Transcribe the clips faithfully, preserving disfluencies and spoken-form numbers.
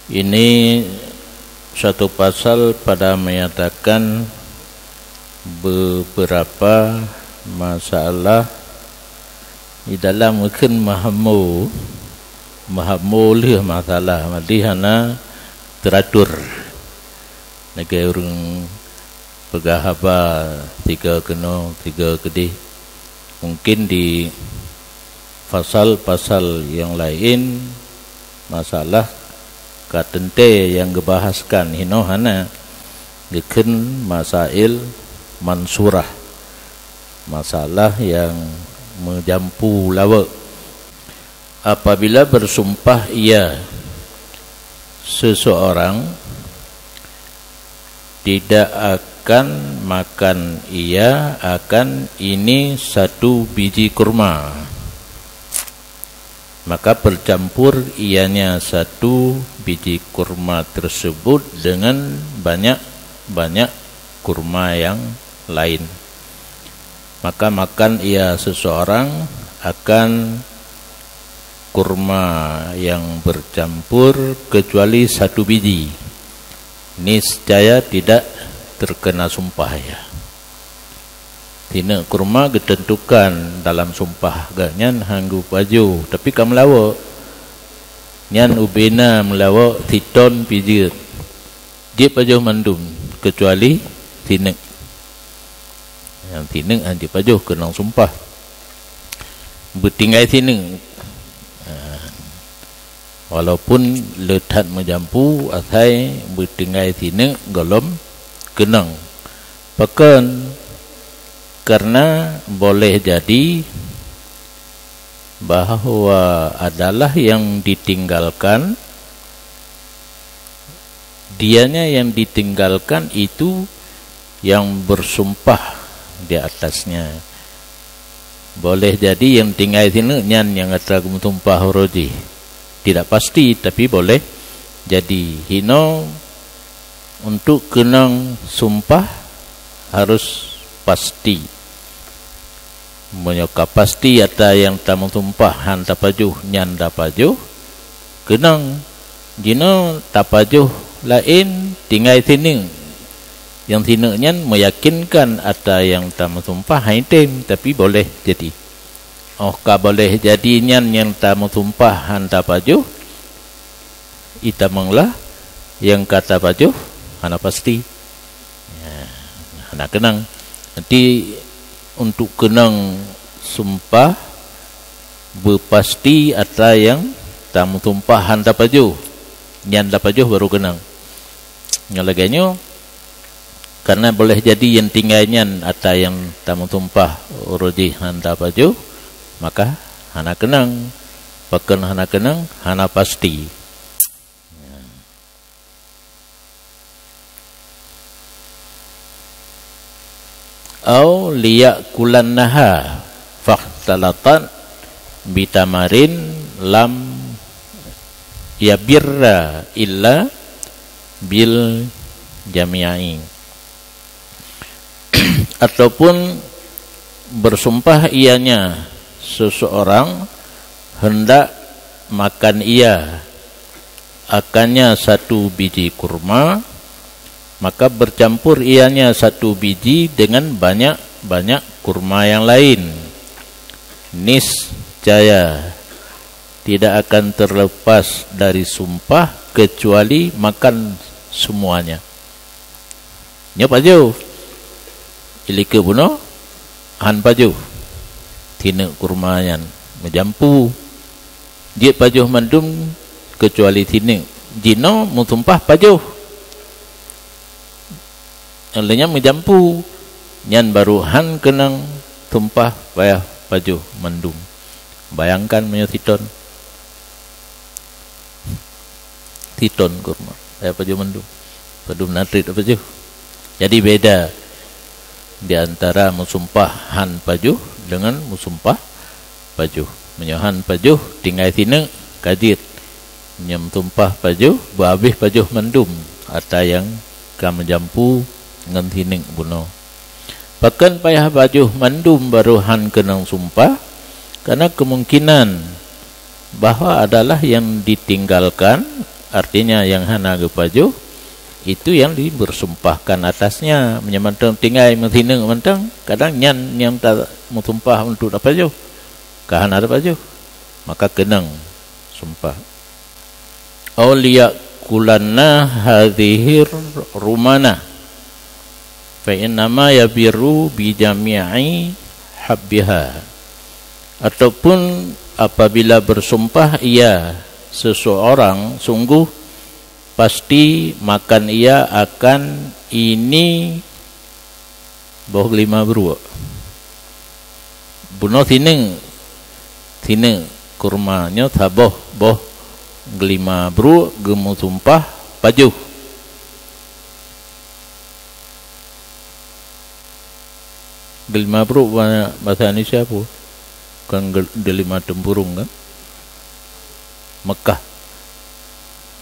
Ini satu pasal pada menyatakan beberapa masalah di dalam mungkin mahamu, mahamu lheueh masalah, madi hana teratur. Lagée ureuëng peugah haba tiga keunoe, tiga keudeh. Mungkin di pasal-pasal yang lain masalah ka teuntée nyang geubahaskan hinoe hana, geukheun masail mansurah, masalah yang meujampu laweuek. Apabila bersumpah ia, seseorang tidak akan makan ia akan ini satu biji kurma, maka bercampur ianya satu biji kurma tersebut dengan banyak-banyak kurma yang lain. Maka makan ia seseorang akan kurma yang bercampur kecuali satu biji, niscaya tidak terkena sumpah ia. Tineuk kurma geuteuntukan dalam sumpah geuh nyan hanggu pajoh, tapi ka meulawok. Nyan ubena meulawok siton pijeuet. Jeuet pajoh mandum kecuali tineuk. Nyang tineuk han jeuet pajoh keunong sumpah. Beutinggai tineuk. Ha. Walaupun le that meujampu, asai beutinggai tineuk gohlom keunong. Pakon? Karena boleh jadi bahwa adalah yang ditinggalkan, dianya yang ditinggalkan itu yang bersumpah di atasnya. Boleh jadi yang tinggai tineuk nyan nyang atra geumeusumpah uroe jih. Tidak pasti, tapi boleh jadi. Hino untuk keunong sumpah harus pasti. Meunyoe ka pasti atra nyang tameusumpah han tapajoh nyan tapajoh, keunong. Jinoe tapajoh laén tinggai tineuk. Nyang tineuk nyan meyakinkan atra nyang tameusumpah han item, tapi boleh jadi. Óh ka boleh jadi nyan nyang tameusumpah han tapajoh, itamong lah nyang ka tapajoh hana pasti. Ya, hana keunong. Nanti untuk keunong sumpah beupasti atra nyang tameusumpah han tapajoh. Nyan tapajoh baru keunong. Nyoe lagée nyoe, karena boleh jadi nyang tinggai nyan atra nyang tameusumpah uroe jih han tapajoh, maka hana keunong. Pakon hana keunong? Hana pasti. Au liya'kulannaha fakhtalatat bitamarin lam yabirra illa bil jami'i. Ataupun bersumpah ianya seseorang hendak makan ia akannya satu biji kurma, maka bercampur ianya satu biji dengan banyak-banyak kurma yang lain. Niscaya tidak akan terlepas dari sumpah kecuali makan semuanya. Nyoe pajoh. Ilikeu bunoe han pajoh. Tineuk kurma nyan meujampu. Jeuet pajoh mandum kecuali tineuk. Jinoe meusumpah pajoh. Lheueh nyan meujampu. Nyan baru han keunong sumpah payah pajoh mandum. Bayangkan meunyoe siton. Siton kurma. Payah pajoh mandum. Padum na treuk pajoh. Jadi beda di antara meusumpah han pajoh dengan meusumpah pajoh. Meunyoe han pajoh tinggai tineuk ka jeuet. Meunyoe meusumpah pajoh beuhabéh pajoh mandum atra nyang ka meujampu ngon tineuk bunoe. Pakon payah pajoh mandum baru han keunong sumpah? Karena kemungkinan bahwa adalah yang ditinggalkan Artinya, nyang hana geupajoh, itu yang dibersumpahkan atasnya. Meunyoe mantong tinggai meusineuk mantong, kadang nyan nyang ta-, meusumpah untuk tapajoh, ka hana tapajoh, maka keunong sumpah. "Au liyakulanna hadzihir rumana, fa innama yabiru bi jami'i habbiha." Ataupun apabila bersumpah ia seseorang, sungguh pasti makan ia akan ini boh geulima bruek. Bunoe sineuk, sineuk kurma nyoe saboh boh geulima bruek geumeusumpah pajoh. Geulima bruek ba-, bahasa Indonesia apa? Kan gel-, delima tempurung kan? Mekah.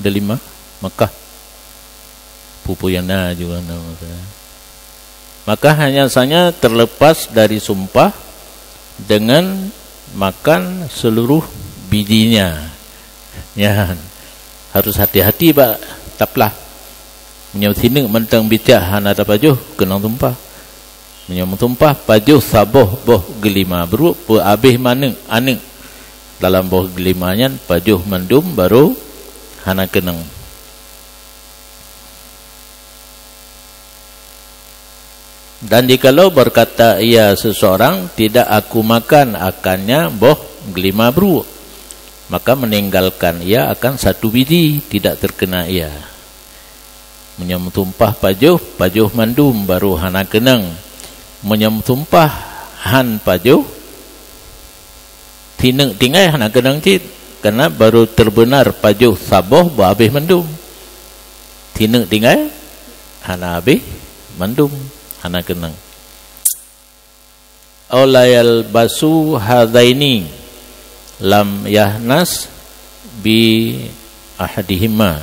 Delima Mekah. Pupu nyang na juga nama saya. Maka hanya saja terlepas dari sumpah dengan makan seluruh bijinya. Nyan, harus hati-hati bak taplah. Meunyoe sineuk mantong bicak hana tapajoh, keunong sumpah. Meunyoe meusumpah pajoh saboh boh geulima bruek, peuabéh maneuk aneuk dalam boh geulima nyan, pajoh mandum, baru hana keunong. Dan jikalau berkata ia seseorang, "Tidak aku makan akannya boh geulima bruek," maka meninggalkan ia akan satu biji, tidak terkena ia. Meunyoe meusumpah pajoh, pajoh mandum, baru hana keunong. Meunyoe meusumpah han pajoh, sineuk tinggai hana keunong cit, karena baru terbenar pajoh saboh bah abéh mandum. Sineuk tinggai hana abéh mandum, hana keunong. "Au la yalbasu hadzaini lam yahnas bi ahadihima."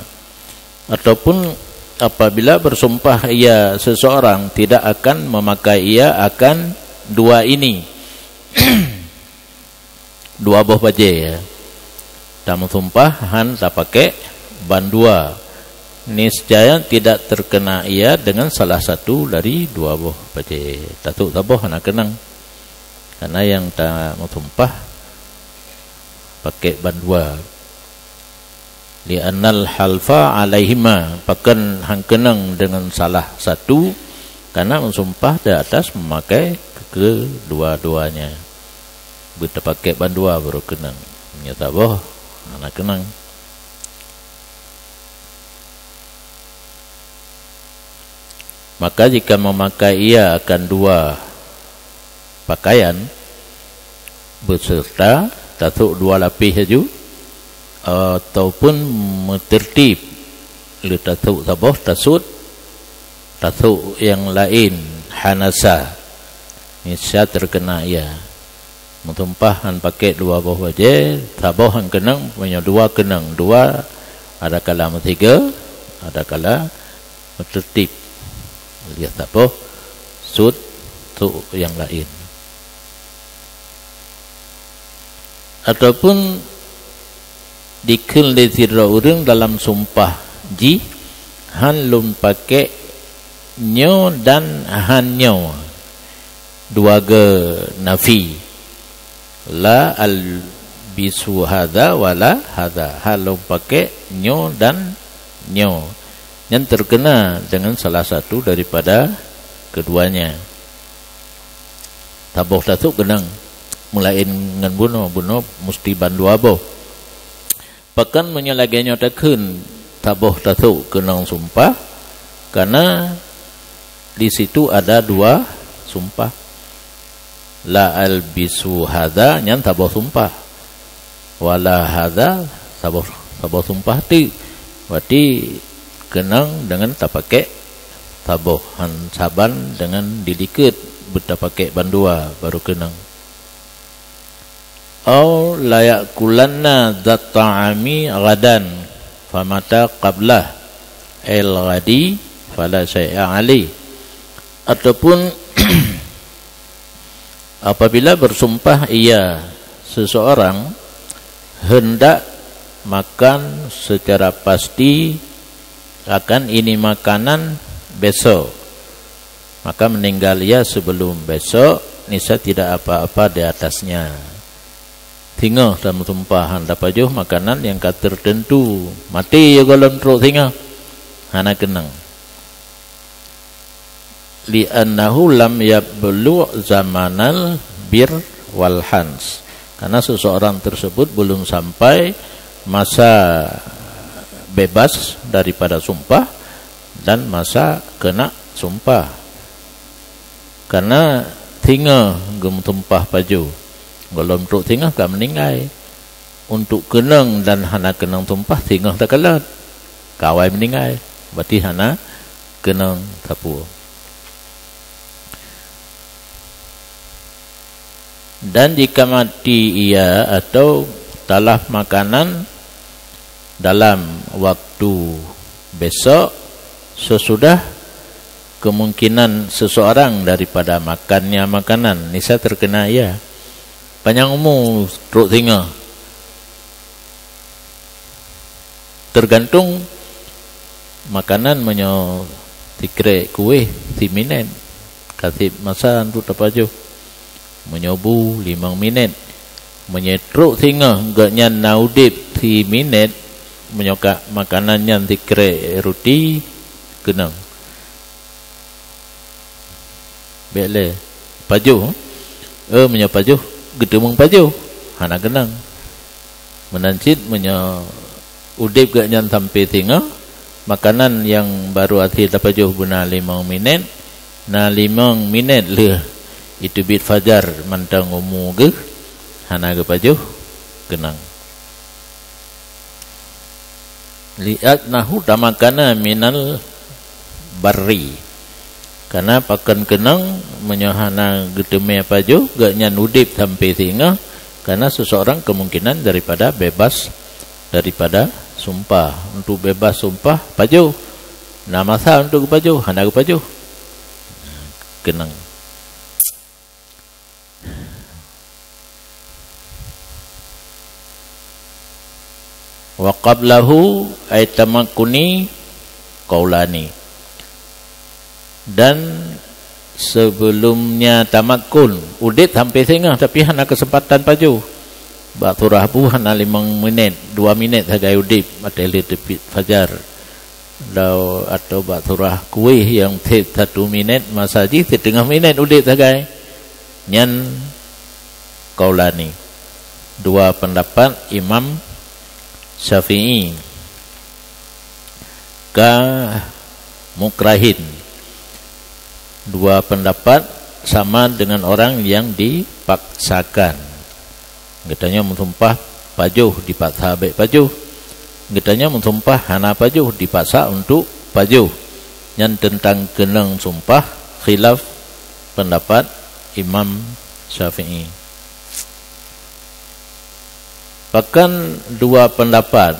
Ataupun apabila bersumpah ia seseorang tidak akan memakai ia akan dua ini, dua boh bajée, ya. Tameusumpah han tapakék bandua, niscaya tidak terkena ia dengan salah satu dari dua boh bajée. Tasôk saboh hana keunong, karena nyang tameusumpah pakék bandua. "Li'annal halfa alaihima," pakon han keunong deungon salah satu, karena meusumpah di atas memakai kedua-duanya. Beutapakék bandua baru keunong. Meunyoe saboh, hana keunong. Maka jika memakai ia akan dua pakaian, beserta tasôk dua lapéh laju, ataupun meuteurtib, le tasôk saboh tasut, tasôk nyang laén hana sa, niscaya terkena ia. Meusumpah han pakék dua boh bajée, saboh han keunong, meunyoe dua keunong, dua adakala meusigoe, adakala meuteurtib. Liah saboh sut, sut nyang laén. Ataupun dikheun lé sidroe ureuëng dalam sumpah jih, "Han lôn pakék nyoe dan han nyoe." Dua geunafi. "La albisu hadza wa la hadza." Han lôn pakék nyoe dan nyoe. Nyan terkena dengan salah satu daripada keduanya. Saboh tasôk keunong, meulaén ngon bunoe, bunoe musti bandua boh. Pakon meunyoe lagée nyoe takheun, saboh tasôk keunong sumpah, karena di situ ada dua sumpah. "La albisu hadza," nyan saboh sumpah. "Wa la hadza," saboh, saboh sumpah teuk. Berarti keunong deungon tapakék saboh, han saban deungon dilikot beutapakék bandua baru keunong. "Au la yakulanna dzat ta'ami ghadan, famata qablah al ghadi fala syai'a alaih." Ataupun apabila bersumpah ia seseorang hendak makan secara pasti akan ini makanan besok, maka meninggal ia sebelum besok, niscaya tidak apa-apa di atasnya. Singoh tameusumpah han tapajoh makanan nyang ka tertentu, maté gohlom trok singoh, hana keunong. Li'annahu lam yablugh zamanal birr wal hins. Karena seseorang tersebut belum sampai masa bebas daripada sumpah dan masa kena sumpah. Karena singoh geumeusumpah pajoh, gohlom trok singoh ka meuninggai. Untuk keunong dan hana keunong sumpah singoh takalon. Ka awai meuninggai, berarti hana keunong sapeue. Dan jika mati ia atau talaf makanan dalam waktu besok, sesudah kemungkinan seseorang daripada makannya makanan, niscaya terkena ia. Panyang umu trok singoh. Tergantung makanan, meunyoe sikrek kueh, siminet, ka seb masa untuk tapajoh. Meunyoe bu, limong minet. Meunyoe trok singoh gobnyan na udeb siminet, meunyoe ka makanan nyan sikrek ruti, keunong. Bék lé. Pajoh. Eh, meunyoe pajoh, geuteumeung pajoh. Hana keunong. Meunan cit meunyoe udeb gobnyan sampai singoh, makanan nyang baru até tapajoh beuna limong minet, na limong minet lheueh iteubiet fajar mantong umu geuh, hana geupajoh, keunong. Li'annahu tamakana minal barri. Karena pakon keunong, meunyoe hana geuteumé pajoh, gobnyan udeb sampai singoh, karena seseorang kemungkinan daripada bebas daripada sumpah. Untuk bebas sumpah, pajoh. Na masa untuk geupajoh, hana geupajoh. Keunong. Wa qablahu ay tamakkuni qaulani. Dan sebelumnya tamakkun, udeb sampai singoh tapi hana keuseumpatan pajoh. Bak surah bu hana limong minet, dua minet sagai udeb, maté lheueh teubiet fajar. Lau atau bak surah kueh nyang seb satu minet, masa jih siteungoh minet udeb sagai. Nyan qaulani, dua pendapat Imam Syafi'i. Ka mukrahin, dua pendapat sama dengan orang yang dipaksakan. Geutanyoe meusumpah pajoh dipaksa bék pajoh. Geutanyoe meusumpah hana pajoh dipaksa untuk pajoh. Nyan teuntang keunong sumpah khilaf pendapat Imam Syafi'i. Pakon dua pendapat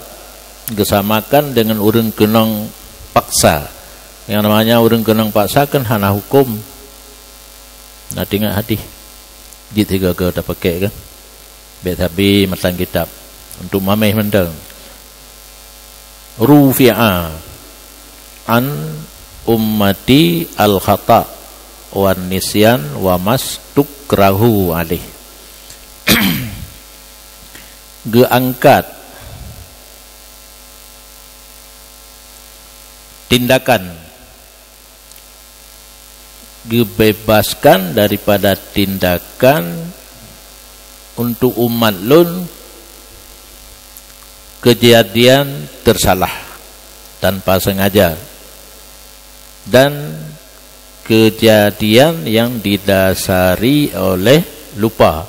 geusamakan dengan ureuëng keunong paksa. Nyang namanya ureuëng keunong paksa kan hana huköm. Na teuingat hadih. Jeuet sigoe-goe tapakék kan. Bék sabe matan kitab. Untuk mameh mantong. Rufi'a an ummati al-khata wan nisyan wa mastukrahu alaih. Geuangkat tindakan, geubebaskan daripada tindakan untuk umat lôn, keujadian teusalah tanpa seungaja dan keujadian nyang didasari oleh lupa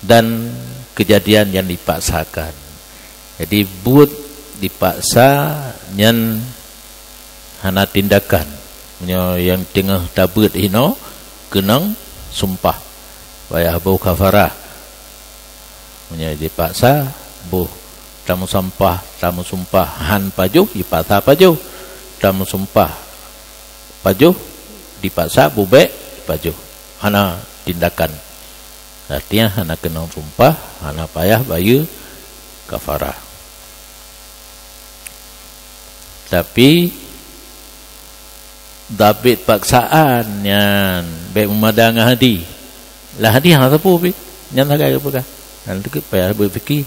dan keujadian nyang dipaksakan. Jadi buet dipaksa nyan hana tindakan. Meunyoe nyang teungoh tabeuet hinoe keunong sumpah, payah boh kafarah. Meunyoe dipaksa boh tameusampah, tameusumpah han pajoh, dipaksa pajoh. Tameusumpah pajoh, dipaksa bubek pajoh. Hana tindakan. Artinya hana keunong sumpah, hana payah bayeue kafarah. Tapi, tabet paksaan nyan bèk meumada ngon hadih. Lah hadih hana sapeue pih. Nyan sagai geupeugah. Nyan teuka payah beufikih.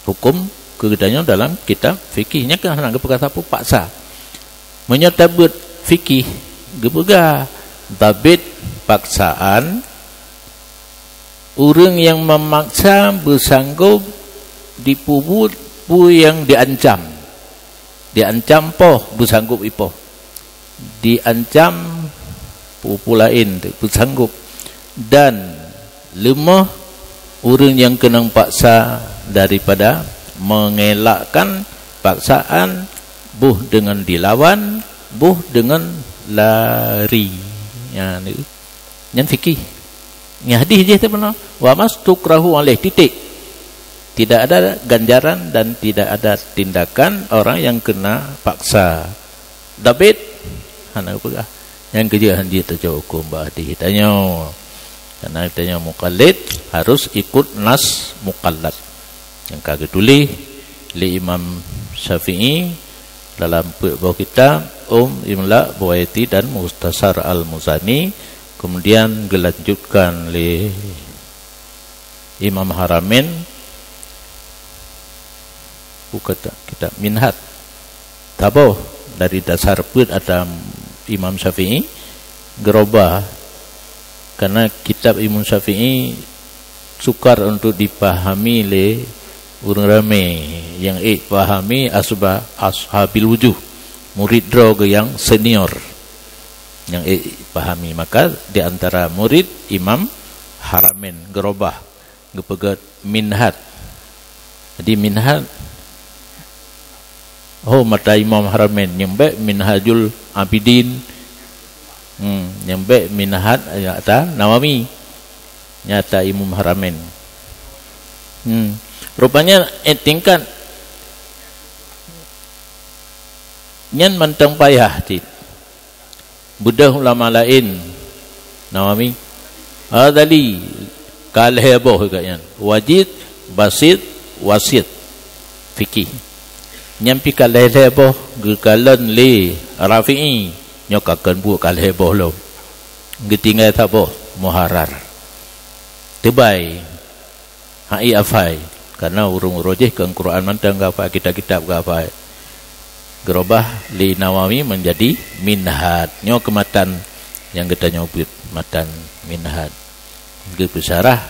Huköm keu geutanyoe dalam kitab fikih. Nyan keuh hana geupeugah sapeue paksa. Meunyoe tabet fikih, geupeugah tabet paksaan, ureuëng nyang meumaksa beusanggob jipeubuet peue nyang jiancam. Jiancam poh, beusanggob ipoh. Jiancam peue-peue laén, beusanggob. Dan leumoh ureuëng nyang keunong paksa daripada mengelakkan paksaan, boh deungon dilawan, boh deungon lari. Nyan, nyan fikih. Nyan hadih jih tu beuna. "Wa mastukrahu alaih," titik. Tidak ada ganjaran dan tidak ada tindakan orang yang kena paksa. Tabet, hana geupeugah. Nyang keujeuet han jeuet tacok huköm bak hadih tanyoe. Karena tanyoe mukallid, harus ikut nas mukallad. Nyang ka geutuléh lé Imam Syafi'i dalam peuet boh kitab, Umm, Imla, Buwaiti dan Mukhtasar Al-Muzani, kemudian geulanjutkan lé Imam Haramain, buka ta-, kitab Minhaj. Taboh dari dasar peuet ata Imam Syafi'i, geurobah. Karena kitab Imam Syafi'i sukar untuk dipahami lé ureuëng ramé, nyang ék pahami asba-, ashabil wujuh, murid droe geuh nyang senior. Nyang ék pahami. Maka di antara murid Imam Haramain geurobah, geupeugét Minhaj. Jadi Minhaj, oh, mata Imam Haramain, nyang bèk Minhajul Abidin, hmm, nyang bèk Minhaj ata Nawawi, nyata Imam Haramain. Hmm. Rupanya, eh, tingkat nyan mantong payah cit. Beudôh ulama laén, Nawawi, Ghazali, ka lhèe boh geuh nyan. Wajid, Basit, Wasit, fikih. Nyan pih ka lhèe-lhèe boh geukalon lé Rafi'i, nyoe ka keuneuk buet ka lhèe boh lom. Geutinggai saboh, Muharrar. Teubai. Hai afai, karena ureuëng-ureuëng jih keu Quran mantong geuhafai, kitab-kitab geuhafai. Geurobah lé Nawawi menjadi Minhaj. Nyoe keu matan nyang geutanyoe beuet, matan Minhaj. Geupeusarah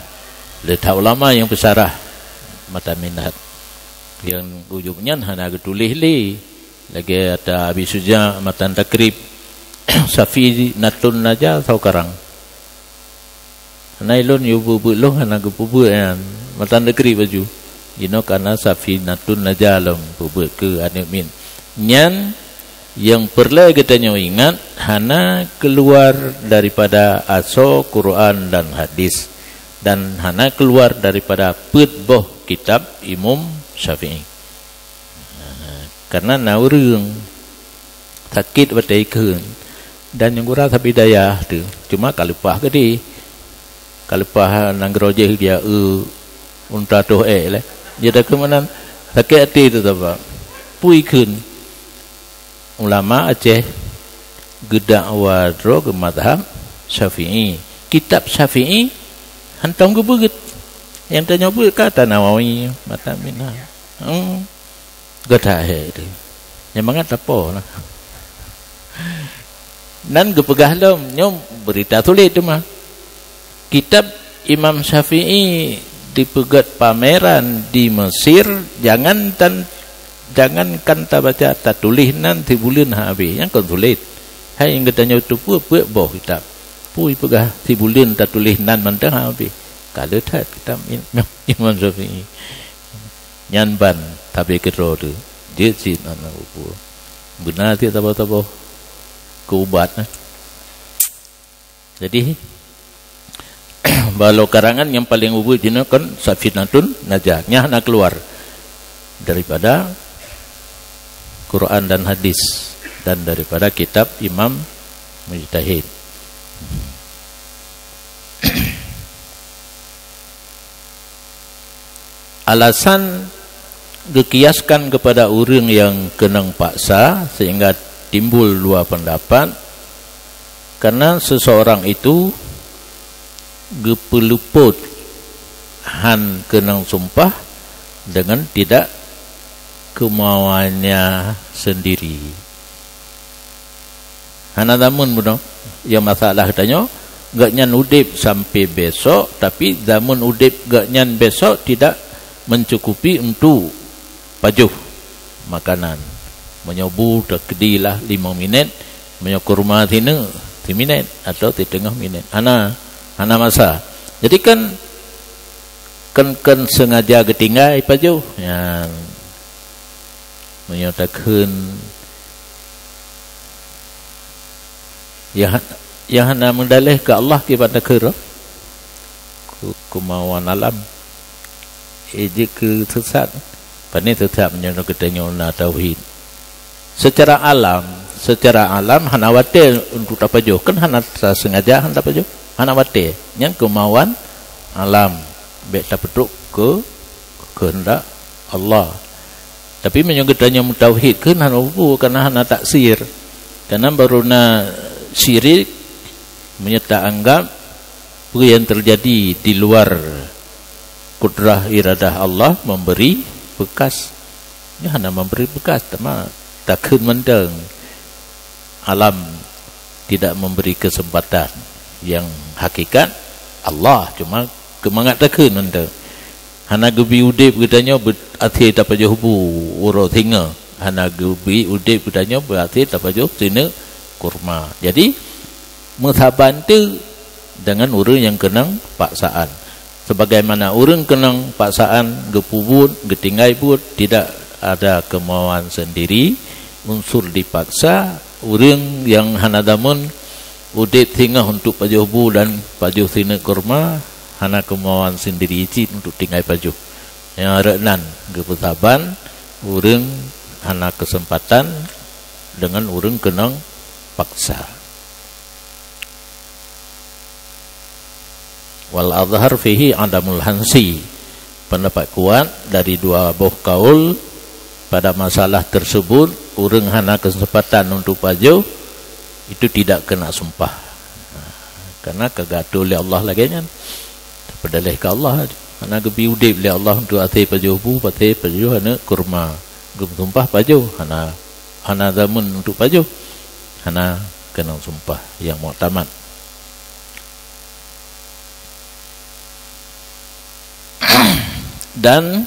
lé that ulama nyang peusarah matan Minhaj. Nyang ujub nyan hana geutuléh lé, lagèe ata Abi Syuja' matan Takrib, Safinatun Najah soe karang. Hana ilôn yue peubeuet lôn hana geupeubeuet nyan. Matan Takrib laju. Jinoe ka na Safinatun Najah lom peubeuet keu aneuk miet. Nyan nyang peureulèe geutanyoe ingat, hana keuluar daripada asoe Quran dan Hadis, dan hana keuluar daripada peuet boh kitab Imam Syafi'i. Karena na ureuëng sakét watèe ikheun, dan nyang gura sabidayah teuh, cuma ka leupah keudéh. Ka leupah nanggroe jih geujak eu unta toh ék lé. Jeuet keu meunan sakét até teuh sabab peue ikheun. Ulama Aceh geudakwa droe keu mazhab Syafi'i. Kitab Syafi'i hantom geubeuet. Nyang tanyoe beuet ka ata Nawawi, matan Minhaj. Hmm. Gata he tu. Nyang mangat tapo lah. Nan geupeugah lom, nyoe beurita sulet teuma. Kitab Imam Syafi'i dipeugét pameran di Mesir, jangan tan-, jangankan tabaca, tatuléh nan sibuleuen han habéh. Nyan kon sulet. Hai nyang geutanyoe teupeue peuet boh kitab. Peue peugah sibuleuen tatuléh nan mantong han habéh. Ka le that kitab Im-, Imam Syafi'i. Nyan ban tabé keudroe teuh. Jeuet cit aneuk bubu. Beuna cit saboh-saboh keu ubat, nah. Jadi, baloe karangan nyang paleng ubeut jinoe kon Safinatun Najah. Nyan hana keuluar daripada Quran dan Hadis dan daripada kitab Imam Mujtahid. Alasan Geukiaskan kepada ureuëng nyang keunong paksa, sehingga timbul dua pendapat, karena seseorang itu geupeulupot han keunong sumpah dengan tidak kemauannya sendiri. Hana zameun bunoe. Ya, masalah geutanyoe, gobnyan udeb sampai besok, tapi zameun udeb gobnyan besok tidak mencukupi untuk pajoh makanan. Meunyoe bu, teukeudi lah limong minét, meunyoe kurma sineuk, siminét atau siteungoh minét. Hana, hana masa. Jadi kan, kan, kan sengaja geutinggai pajoh. Nyan. Meunyoe takheun, ya, ya hana meudaleh keu Allah kiban takheun, ku-, kemauan alam. Eh, jeuet keu sesat. Pane sesat meunyoe geutanyoe na tauhid. Secara alam, secara alam hana watée untuk tapajoh. Kan hana tasengaja hana tapajoh. Hana watée. Nyan kemauan alam. Bék tapeutrok keu keuheundak Allah. Tapi meunyoe geutanyoe meutauhid kheun hana peue, karena hana taksir. Karena baru na syirik meunyoe taanggap peue nyang teujadi di luar kudrah iradah Allah memberi bekas. Nyan hana memberi bekas, teuma takheun mantong. Alam tidak memberi kesempatan. Yang hakikat, Allah cuma keumangat takheun mantong. Hana geubi udeb geutanyoe beu-, até tapajoh bu uroe singoh. Hana geubi udeb geutanyoe beu-, até tapajoh sineuk kurma. Jadi, meusaban teuk dengan ureuëng nyang keunong paksaan. Sebagaimana ureuëng keunong paksaan geupeubuet, geutinggai buet, tidak ada kemauan sendiri, unsur dipaksa, ureuëng nyang hana zameun udeb singoh untuk pajoh bu dan pajoh sineuk kurma, hana kemauan sendiri cit untuk tinggai pajoh. Nyang rot nan geupeusaban ureuëng hana keuseumpatan dengan ureuëng keunong paksa. Wal azhar fihi adamul hansi. Pendapat kuat dari dua boh kaul pada masalah tersebut, ureuëng hana keuseumpatan untuk pajoh, itu tidak kena sumpah. Karena ka geuatoe lé Allah lagée nyan. Tapeudaleh keu Allah, hana geubi udeb lé Allah untuk até pajoh bu, até pajoh aneuk kurma. Geumeusumpah pajoh, hana, hana zameun untuk pajoh, hana keunong sumpah nyang muktamad. Dan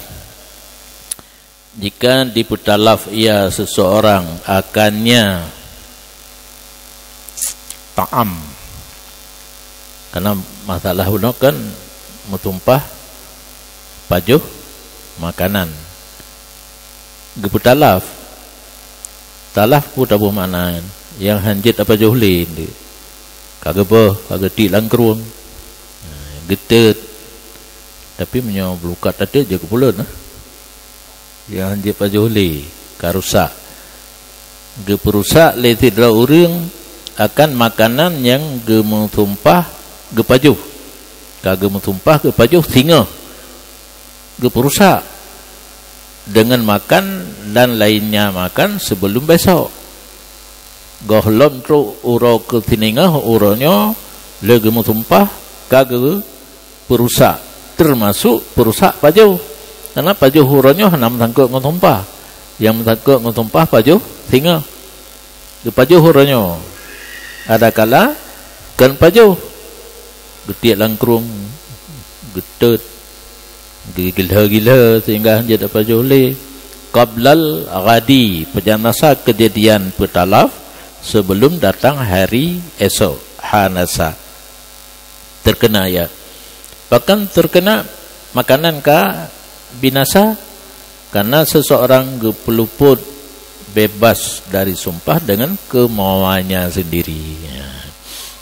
jika dipeutalaf ia seseorang akannya ta'am, karena masalah unoe kan meusumpah pajoh makanan. Geupeutalaf. Talaf peue taboh makna nyan? Nyang han jeuet tapajoh lé nyoe. Ka geubeuh, ka geutiek lam krueng. Nah, geuteut. Tapi meunyoe beurukat tateut jeuet keu puleuen, nah. Nyang han jeuet pajoh lé, ka rusak. Geupeurusak lé sidroe ureuëng akan makanan nyang geumeusumpah geupajoh. Ka geumeusumpah geupajoh singoh. Geupeurusak dengan makan dan lainnya makan sebelum besok. Gohlom trok uroe keusingoh, uroe nyoe lé geumeusumpah ka geupeurusak, termasuk peurusak pajoh. Karena pajoh uroe nyoe hana meusangkot ngon sumpah. Nyang meusangkot ngon sumpah pajoh singoh. Geupajoh uroe nyoe. Adakala kon pajoh. Geutiek lam krueng, geuteut, geugilhö-gilhö sehingga han jeuet tapajoh lé. Qablal ghadi, pada masa kejadian peutalaf, sebelum datang hari esok. Hanasa. Terkena ia. Bahkan terkena makanan ka binasa karena seseorang geupeuleupot bebas dari sumpah dengan kemauannya sendiri. Ya.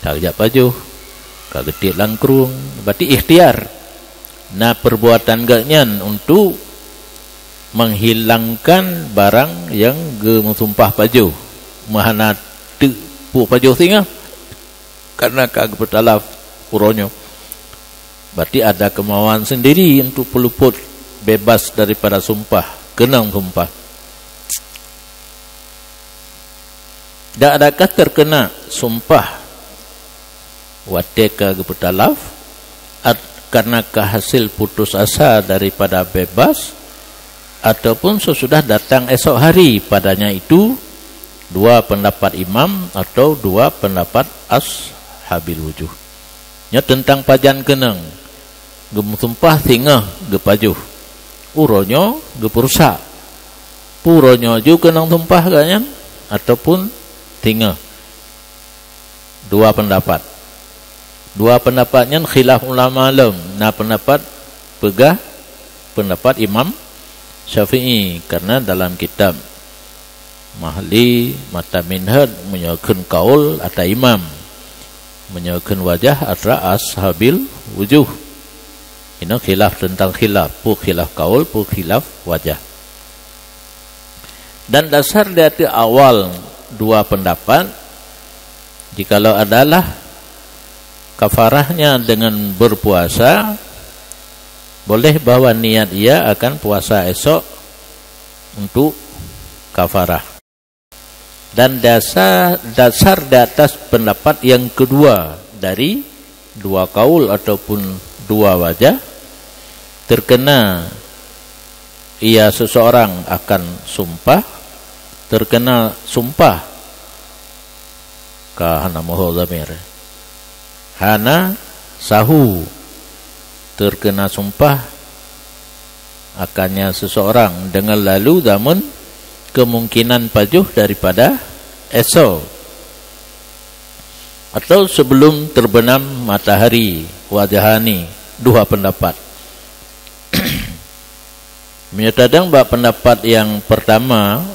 Ka geujak pajoh, ka geutiek lam krueng, berarti ikhtiar. Na perbuatan geuh nyan untuk menghilangkan barang nyang geumeusumpah pajoh. Meuhana teuk peue pajoh singoh. Karena ka geupeutalaf uroe nyoe. Berarti ada kemauan sendiri untuk peuleupot bebas daripada sumpah. Keunong sumpah. Dan adakah terkena sumpah watée ka geupeutalaf, at-, karena ka hasil putus asa daripada bebas, ataupun sesudah datang esok hari? Padanya itu, dua pendapat imam atau dua pendapat ashabil wujuh. Nyoe teuntang pajan keunong, geumeusumpah singoh geupajoh, uroe nyoe geupeurusak. Peue uroe nyoe ju keunong sumpah geuh nyan, ataupun singoh? Dua pendapat. Dua pendapat nyan khilaf ulama lom. Na pendapat peugah pendapat Imam Syafi'i, karena dalam kitab Mahli mata minhaj meunyoe kheun kaul atra imam, meunyoe kheun wajah atra ashabil wujuh. Inoe khilaf teuntang khilaf, peue khilaf kaul, peue khilaf wajah. Dan dasar di ateueh awal dua pendapat, jikalau adalah kafarahnya dengan berpuasa, boleh bahwa niat ia akan puasa esok untuk kafarah. Dan dasar, dasar di atas pendapat yang kedua dari dua kaul ataupun dua wajah, terkena ia seseorang akan sumpah, terkena sumpah, ka hana moho dhamir, hana sahu, terkena sumpah akannya seseorang dengan lalu zaman kemungkinan pajoh daripada esok atau sebelum terbenam matahari. Wajahani, dua pendapat. Meunyoe tadong bak pendapat nyang pertama,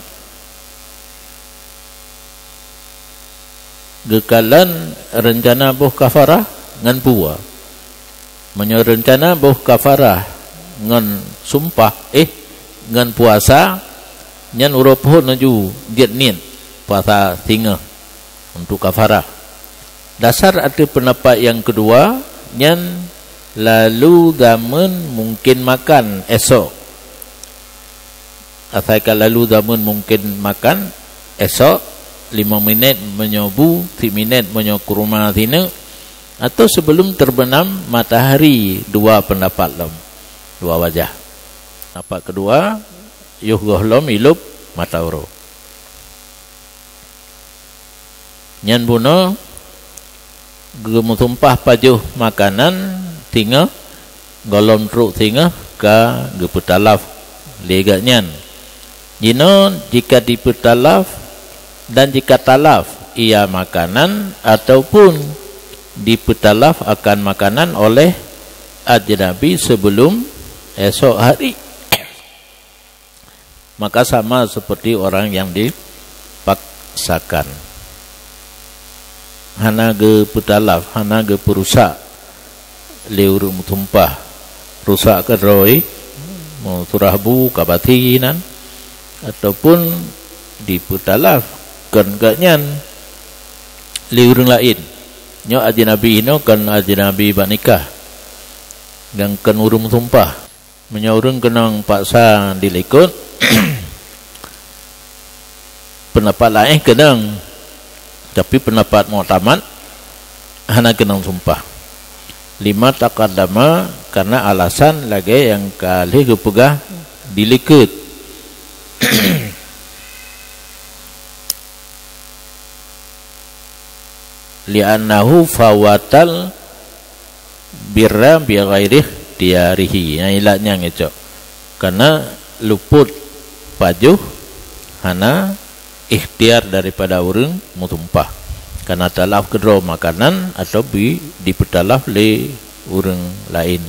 geukalon rencana boh kafarah ngon peue? Meunyoe rencana boh kafarah ngon sumpah, eh, ngon puasa, nyan uroe phon laju jeuet niet puasa singoh untuk kafarah. Dasar ateueh pendapat nyang keudua, nyan lalu zaman mungken makan esok. Asai ka lalu zaman mungken makan esok, lima minét meunyoe bu, si minét meunyoe kurma sineuk, atau sebelum terbenam matahari, dua pendapat lom, dua wajah. Pendapat keudua, yoh gohlom ilop mata uroe. Nyan bunoe geumeusumpah pajoh makanan singoh, gohlom trok singoh ka geupeutalaf lé geuh nyan. Jinoe jika dipeutalaf dan jika talaf ia makanan ataupun dipeutalaf akan makanan oleh ajnabi sebelum esok hari, maka sama seperti orang yang dipaksakan. Hana geupeutalaf, hana geupeurusak lé ureuëng meusumpah. Rusak keudroe, meusurah bu ka bati nan, ataupun dipeutalaf kon geuh nyan lé ureuëng laén. Nyoe ajnabi inoe kon ajnabi bak nikah, nyang kon ureuëng meusumpah. Meunyoe ureuëng keunong paksa dilikot, pendapat laén keunong, tapi pendapat muktamad hana keunong sumpah. Lima taqaddama, karena alasan lagée nyang ka lheueh geupeugah dilikot. Li'annahu fawatal birra bi ghairi ikhtiyarihi. Nyang ilat nyang ngicok. Karena luput pajoh hana ikhtiar daripada ureuëng meusumpah. Karena talaf keudroe makanan atau bi-, dipeutalaf lé ureuëng laén.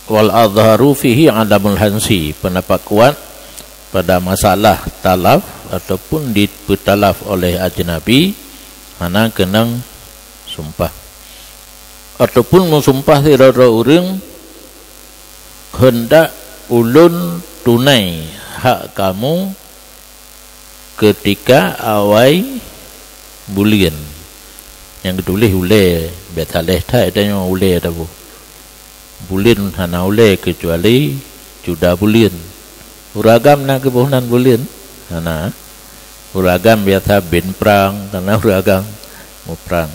Wal azharu fihi adamul hansi, pendapat kuat pada masalah talaf ataupun dipeutalaf oleh ajnabi, hana keunong sumpah. Ataupun meusumpah sidroe-droe ureuëng, "Keundak ulôn tunai hak kamu keutika awai buleuen." Nyang geutuléh ulée, biasa lé that tanyoe ulée tabu. Buleuen hana ulée keucuali cuda buleuen. Ureuëng agam na geuboh nan buleuen? Hana. Ureuëng agam biasa bin prang, karena ureuëng agam muprang.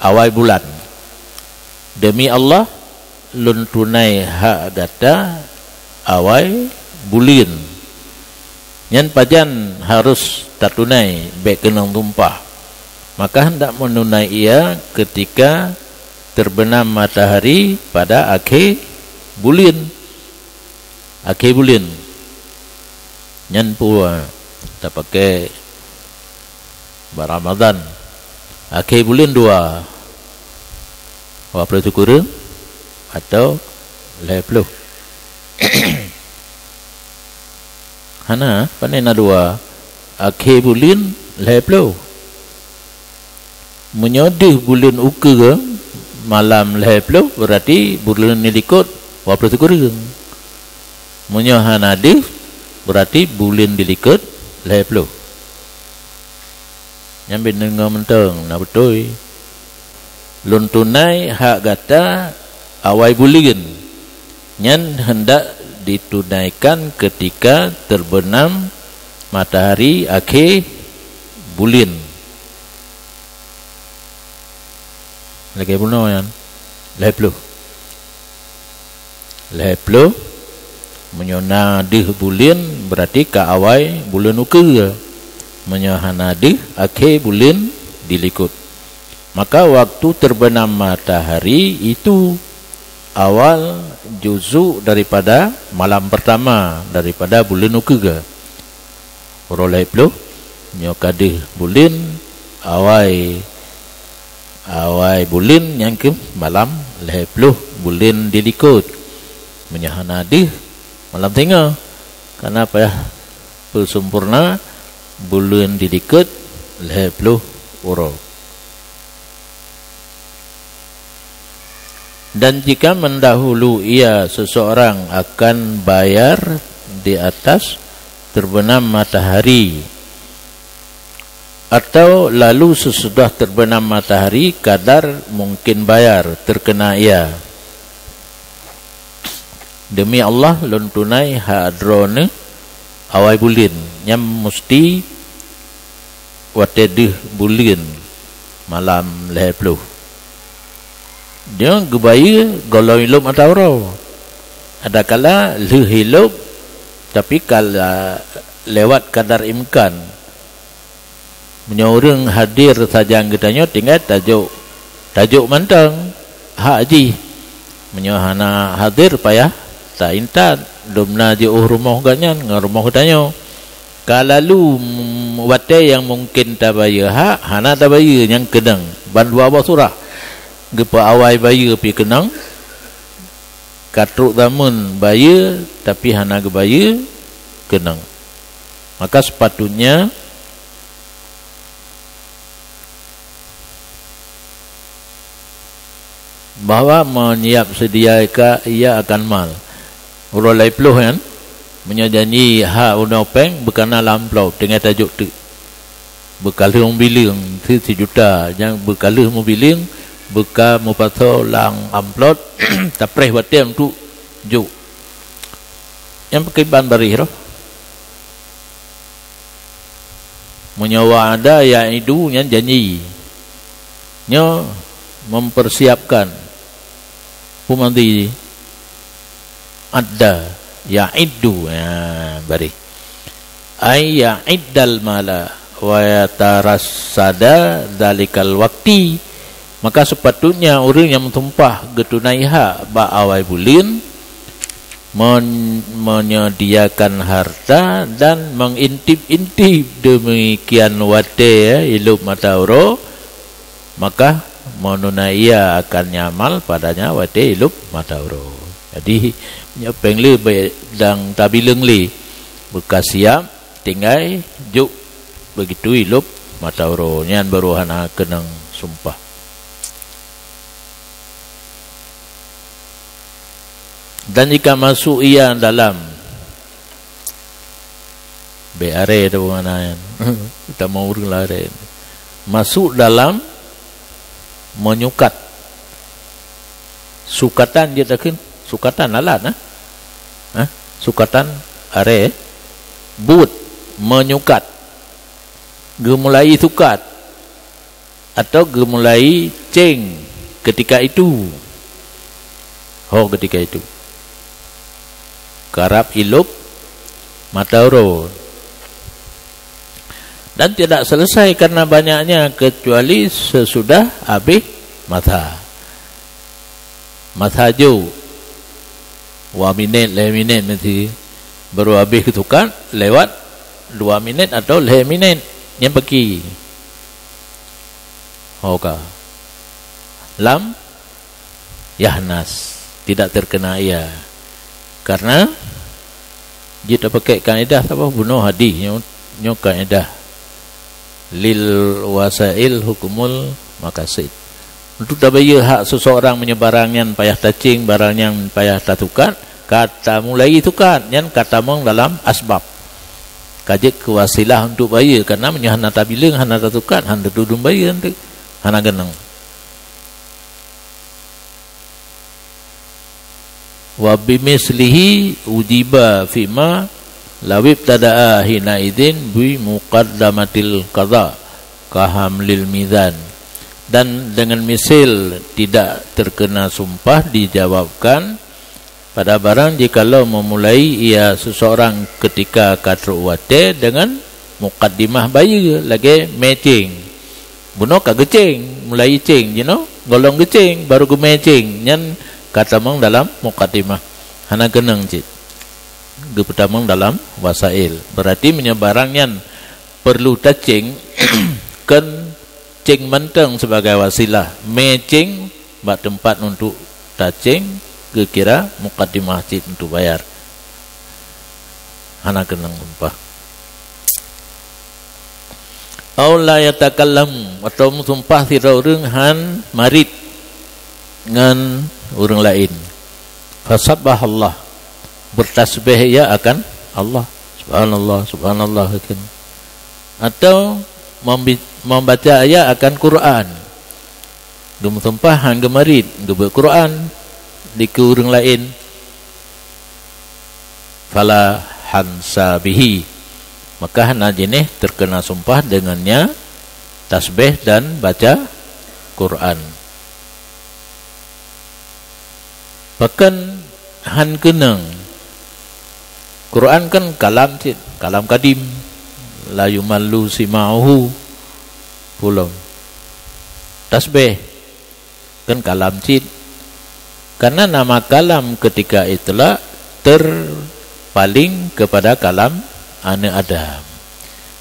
Awai bulan. Demi Allah, lôn tunai hak gata awai buleuen. Nyan pajan harus tatunai bék keunong tumpah. Maka hendak menunai ia ketika terbenam matahari pada akhé buleuen. Akhé buleuen. Nyan peue tapakai bak Ramadhan. Akhé buleuen dua. Dua ploh sikureueng atau lhée ploh. Hana, pane na dua. Akhé buleuen lhée ploh. Meunyoe deuh buleuen ukeue malam lhée ploh, berarti buleuen dilikot dua ploh sikureueng. Meunyoe hana deuh, berarti buleuen dilikot lhée ploh. Nyan bit deungoe mantong, na beutôi. Lôn tunai hak gata awai buleuen. Nyan hendak ditunaikan ketika terbenam matahari akhé buleuen. Lagée bunoe nyan, lhée ploh. Lhée ploh, meunyoe na deuh buleuen, berarti ka awai buleuen ukeue. Meunyoe hana deuh, akhé buleuen dilikot. Maka waktu terbenam matahari itu awal juzuk daripada malam pertama daripada buleuen ukeue. Uroe lhée ploh, nyoe ka deuh buleuen, awai, awai buleuen nyang keu malam lhée ploh buleuen dilikot. Meunyoe hana deuh, malam singoh, karena payah peusempurna buleuen dilikot lhée ploh uroe. Dan jika mendahului ia seseorang akan bayar di atas terbenam matahari, atau lalu sesudah terbenam matahari kadar mungkin bayar terkena ia. Demi Allah, lôn tunai hak droeneuh awai buleuen, nyan musti watée deuh buleuen malam lhée ploh. Nyoe geubayeue gohlom ilop mata uroe. Adakala lheueh ilop, tapi ka lewat kadar imkan. Meunyoe ureuëng hadir sajan geutanyoe, tinggai tajok, tajok mantong hak jih. Meunyoe hana hadir, payah taintat, dum na jiôh rumoh geuhnyan ngon rumoh geutanyoe. Ka lalu, mm, watée nyang mungken tabayeue hak, hana tabayeue nyang keunong. Ban dua boh surah, geupeuawai bayeue pih keunong, ka trok zameun bayeue, tapi hana geubayeue keunong. Maka sepatutnya bahwa menyiap sedia ka ia akan mal. Uroe lhée ploh nyan, meunyoe janji hak unoe péng beukana lam amplop, teungoh tajok teuk. Beukalheueh mubileueng si, sijuta, nyang beukalheueh mubileueng beuka mupasoe lam amplop, tapreh watée untuk jok. Nyang pakriban bareh roh. Meunyoe wa'ada ya'idu nyan janji. Nyoe mempersiapkan. Peue manti adda, ya'iddu, ya, bareh. Ay ya'iddal mala wa yatarassada dzalikal waqti. Maka sepatutnya ureuëng nyang meusumpah geutunai hak bak awai buleuen, men-, menyediakan harta dan mengintip-intip demikian watée, ya, ilop mata uroe, maka menunai ia akan nyamal padanya watée ilop mata uroe. Jadi, nyoe péng le bék dang tabileueng le, beuka siap, tinggai jok begitu ilop mata uroe, nyan baru hana keunong sumpah. Dan jika masuk ia dalam, bék aré tu mana nyan. Kita mau ureuëng laré. Masuk dalam menyukat. Sukatan jeuet takheun, sukatan alat, nah. Hah? Sukatan aré buet, menyukat. Geumulai sukat atau geumulai ceng ketika itu. Ho ketika itu. Karab ilop mata uroe. Dan tidak selesai karena banyaknya, kecuali sesudah habis masa. Masa jok. Dua minit, lhèe minit meusti. Baru habis geusukat, lewat dua minit atau lhèe minit. Nyan paki. Ho ka. Lam yahnas, tidak terkena ia. Karena jeuet tapakèk kaedah saboh bunoe hadis nyoe, nyoe kaedah lil wasail hukumul maqasid. Untuk tabayeue hak seseorang meunyoe barang nyan payah taceng, barang nyan payah tasukat, ka tamulai sukat, nyan ka tamong dalam asbab. Ka jeuet keu wasilah untuk bayeue, karena meunyoe hana tabileung, hana tasukat, hana tatudong bayeue, hana geunong. Wa bimithlihi ujiba fima lawib tada'a hina idzin bi muqaddamatil qadha kahamlil mizan. Dan dengan misil tidak terkena sumpah dijawabkan pada barang jikalau memulai ia seseorang ketika ka trok watèe dengan mukaddimah bayeue lagèe mèceng. Bunoe ka geuceng, mulai ceng jinoe, gohlom geuceng, baru geumèceng, nyan ka tamong dalam mukaddimah. Hana keunong cit. Geupeutamong dalam wasail. Berarti meunyoe barang nyan perlu taceng, kon ceng mantong sebagai wasilah, mèceng bak teumpat untuk taceng geukira mukaddimah cit untuk bayar. Hana keunong sumpah. Au la yatakallamu, atau meusumpah sidroe ureueng han marit ngon ureueng laén. Fasabbahallah, bertasbih ia akan Allah. Subhanallah, subhanallah, gitu. Atau membi-, membaca ia akan Quran. Geumeusumpah han geumarit, geubeuet Quran dikeue ureueng laén. Fala hansa bihi, maka hana jinéh terkena sumpah deungon nya tasbih dan baca Quran. Pakon han keunong? Quran kan kalam cit, kalam kadim, la yumallu sima'uhu, pulom. Tasbih kan kalam cit, karena nama kalam ketika itlaq terpaling kepada kalam aneuk Adam.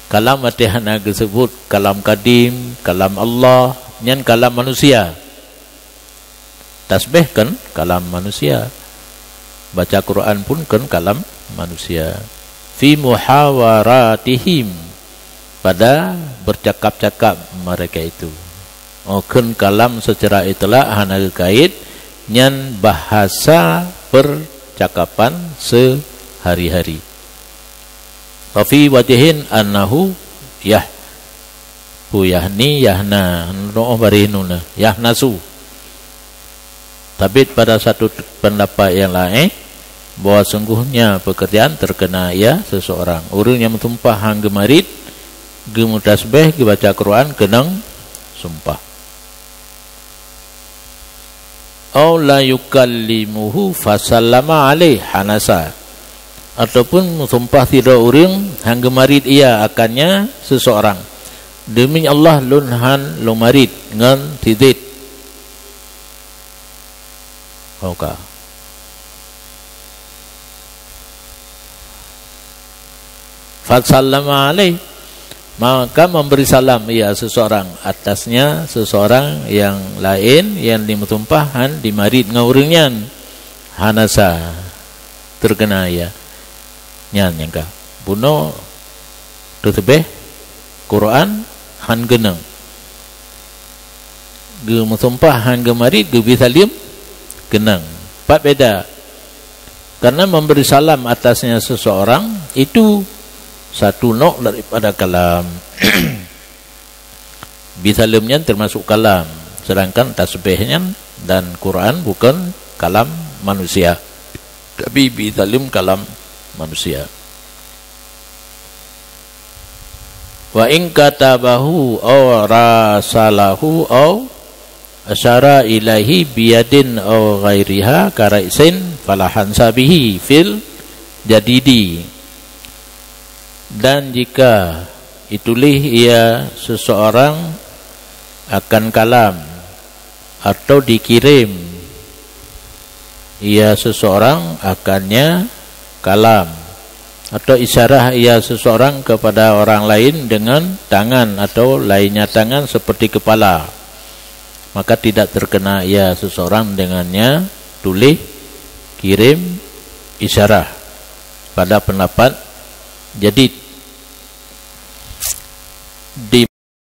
Kalam watèe hana geuseubut kalam kadim, kalam Allah, nyan kalam manusia. Tasbih kan kalam manusia. Baca Quran pun kan kalam manusia. Fi muhawaratihim, pada bercakap-cakap mereka itu. Oh, kan kalam secara itlaq hana geukait, nyan bahasa percakapan sehari-hari. Wa fi wajhin annahu yah-, hu yahni yahna, noe barih nuna, yahnasu. Sabit pada satu pendapat yang lain, bahwa sungguhnya pekerjaan terkena ia seseorang. Ureueng nyang meusumpah han geumarit, geumeutasbih, geubaca Quran, keunong sumpah. Au la yukallimuhu fasallama alaih, hanasa. Ataupun meusumpah sidroe ureueng han geumarit ia akannya seseorang. Demi Allah, lôn han lôn marit ngon si Zaid. Oka. Fasallama alaih, maka memberi salam ia seseorang atasnya seseorang yang laén nyang dimeusumpah han dimarit ngon ureueng nyan. Hanasa, terkena ia. Nyan nyang ka. Bunoe teuseubeh Quran han keunong. Geumeusumpah han geumarit, geubri saleuem keunong. Pat beda. Karena memberi salam atasnya seseorang itu satu nok daripada kalam. Bri saleuem nyan termasuk kalam, sedangkan tasbih nyan Dan Quran bukan kalam manusia, tapi bi zalim kalam manusia. Wa in katabahu aw rasalahu aw asyara ilaihi biyadin aw ghairiha karaisin falahan sabihi fil jadidi. Dan jika ditulis ia seseorang akan kalam atau dikirim ia seseorang akannya kalam, atau isyarah ia seseorang kepada orang lain dengan tangan atau lainnya tangan seperti kepala, maka tidak terkena ia seseorang dengannya tulis kirim isyarah pada pendapat jadid. Di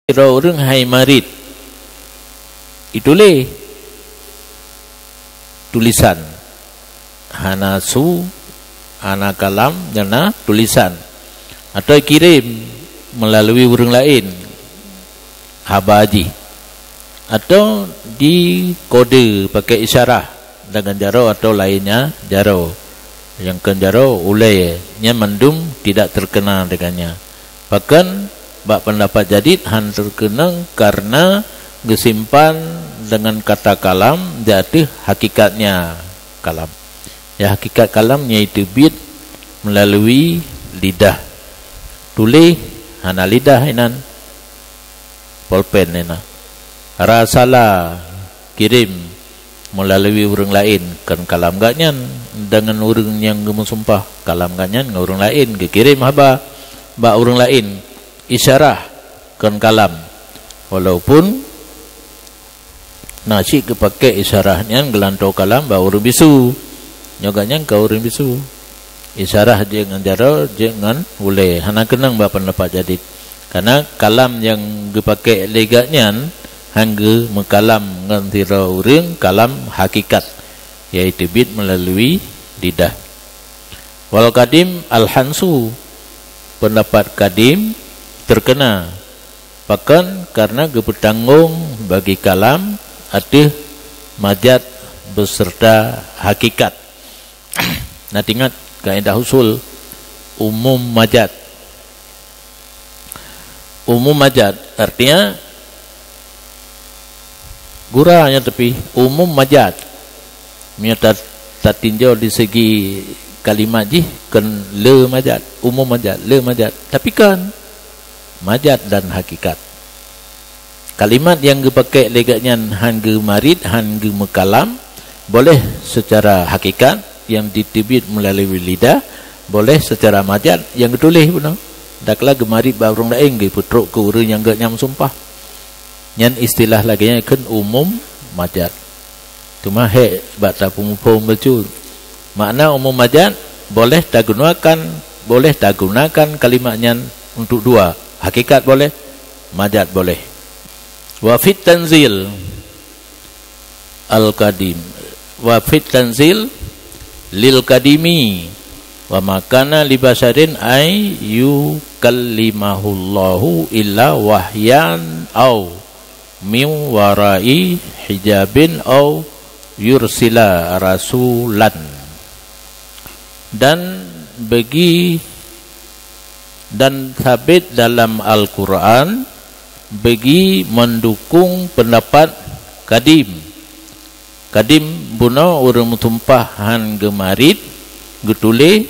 sidroe ureuëng hai marit, dituléh tulisan, hana su, hana kalam, hana tulisan, atau kirém meulalu ureuëng laén haba jih, atau dikode pakai isyarah deungon jaroe atau lainnya jaroe. Nyang kon jaroe ulée, nyan mandum tidak terkena dengannya. Pakon bak pendapat jadid han terkeunong karena geusimpan deungon kata kalam di ateueh hakikatnya kalam. Ya, hakikat kalam nyan teubiet meulalu lidah. Tuléh hana lidah inan, polpen inan. Rasala kirém meulalu ureuëng laén, kon kalam gobnyan deungon ureuëng nyang geumeusumpah, kalam gobnyan ngon ureuëng laén, geukirém haba bak ureuëng laén, isyarah kon kalam, walaupun na cit geupaké isyarah nyan geulantoe kalam bak ureuëng bisu, nyoe gobnyan ka ureuëng bisu. Isyarah jeuet ngon jaroe, jeuet ngon ulée, hana keunong bak pendapat jadid. Karena kalam nyang geupaké lé gobnyan han geumeukalam ngon sidroe ureuëng kalam hakikat, yaitu teubiet meulalu lidah. Wal kadim al-hansu, pendapat kadim terkena. Pakon? Karena geupeutanggong bagi kalam ateueh majaz beserta hakikat. Na teuingat kaedah usul umum majaz. Umum majaz artinya gura nyan, tapi umum majaz. Meunyoe ta-, tatinjau di segi kalimat jih, kon le majaz, umum majaz, le majaz. Tapi kon majaz dan hakikat. Kalimat nyang geupaké lé gobnyan han geumarit, han geumeukalam, boleh secara hakikat nyang jiteubiet meulalu lidah, boleh secara majaz nyang geutuléh bunoe. Dakla geumarit bak ureuëng laén, geupeutrok keu ureuëng nyang gobnyan meusumpah. Nyan istilah lagée nyan kon umum majaz. Teuma hék bak tapeumuphom bacut. Makna umum majaz, boleh tagunakan, boleh tagunakan kalimat nyan untuk dua. Hakikat boleh, majaz boleh. Wa fit tanzil al-qadim. Wa fit tanzil lil qadimi. Wa ma kana li basyarin ay yukallimahullahu illa wahyan au min warai hijabin au yursila rasulan. Dan bagi, dan sabit dalam Al-Quran bagi mendukung pendapat kadim. Kadim bunoe ureuëng meusumpah han geumarit, geutuléh,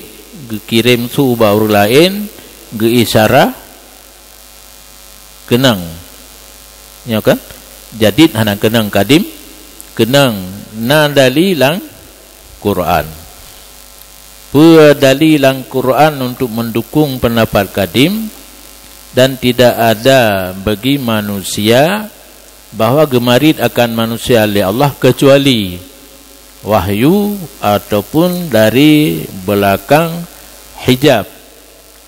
geukirém su bak ureuëng laén, geuisyarah, keunong. Nyoe kan? Jadid hana keunong, kadim keunong, na dali lam Quran. Peue dali lam Quran untuk mendukung pendapat kadim, dan tidak ada bagi manusia bahwa geumarit akan manusia lé Allah kecuali wahyu ataupun dari belakang hijab,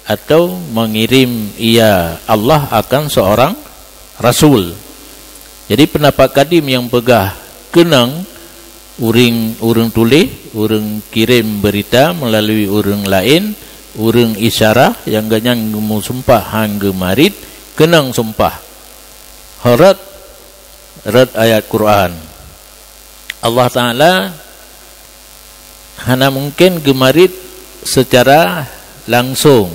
atau mengirim ia Allah akan seorang rasul. Jadi pendapat kadim nyang peugah keunong ureuëng, ureuëng tuléh, ureuëng kirém beurita meulalu ureuëng laén, ureuëng isyarah nyang gobnyan geumeusumpah han geumarit, keunong sumpah. Rot, rot ayat Quran. Allah Taala hana mungken geumarit secara langsong.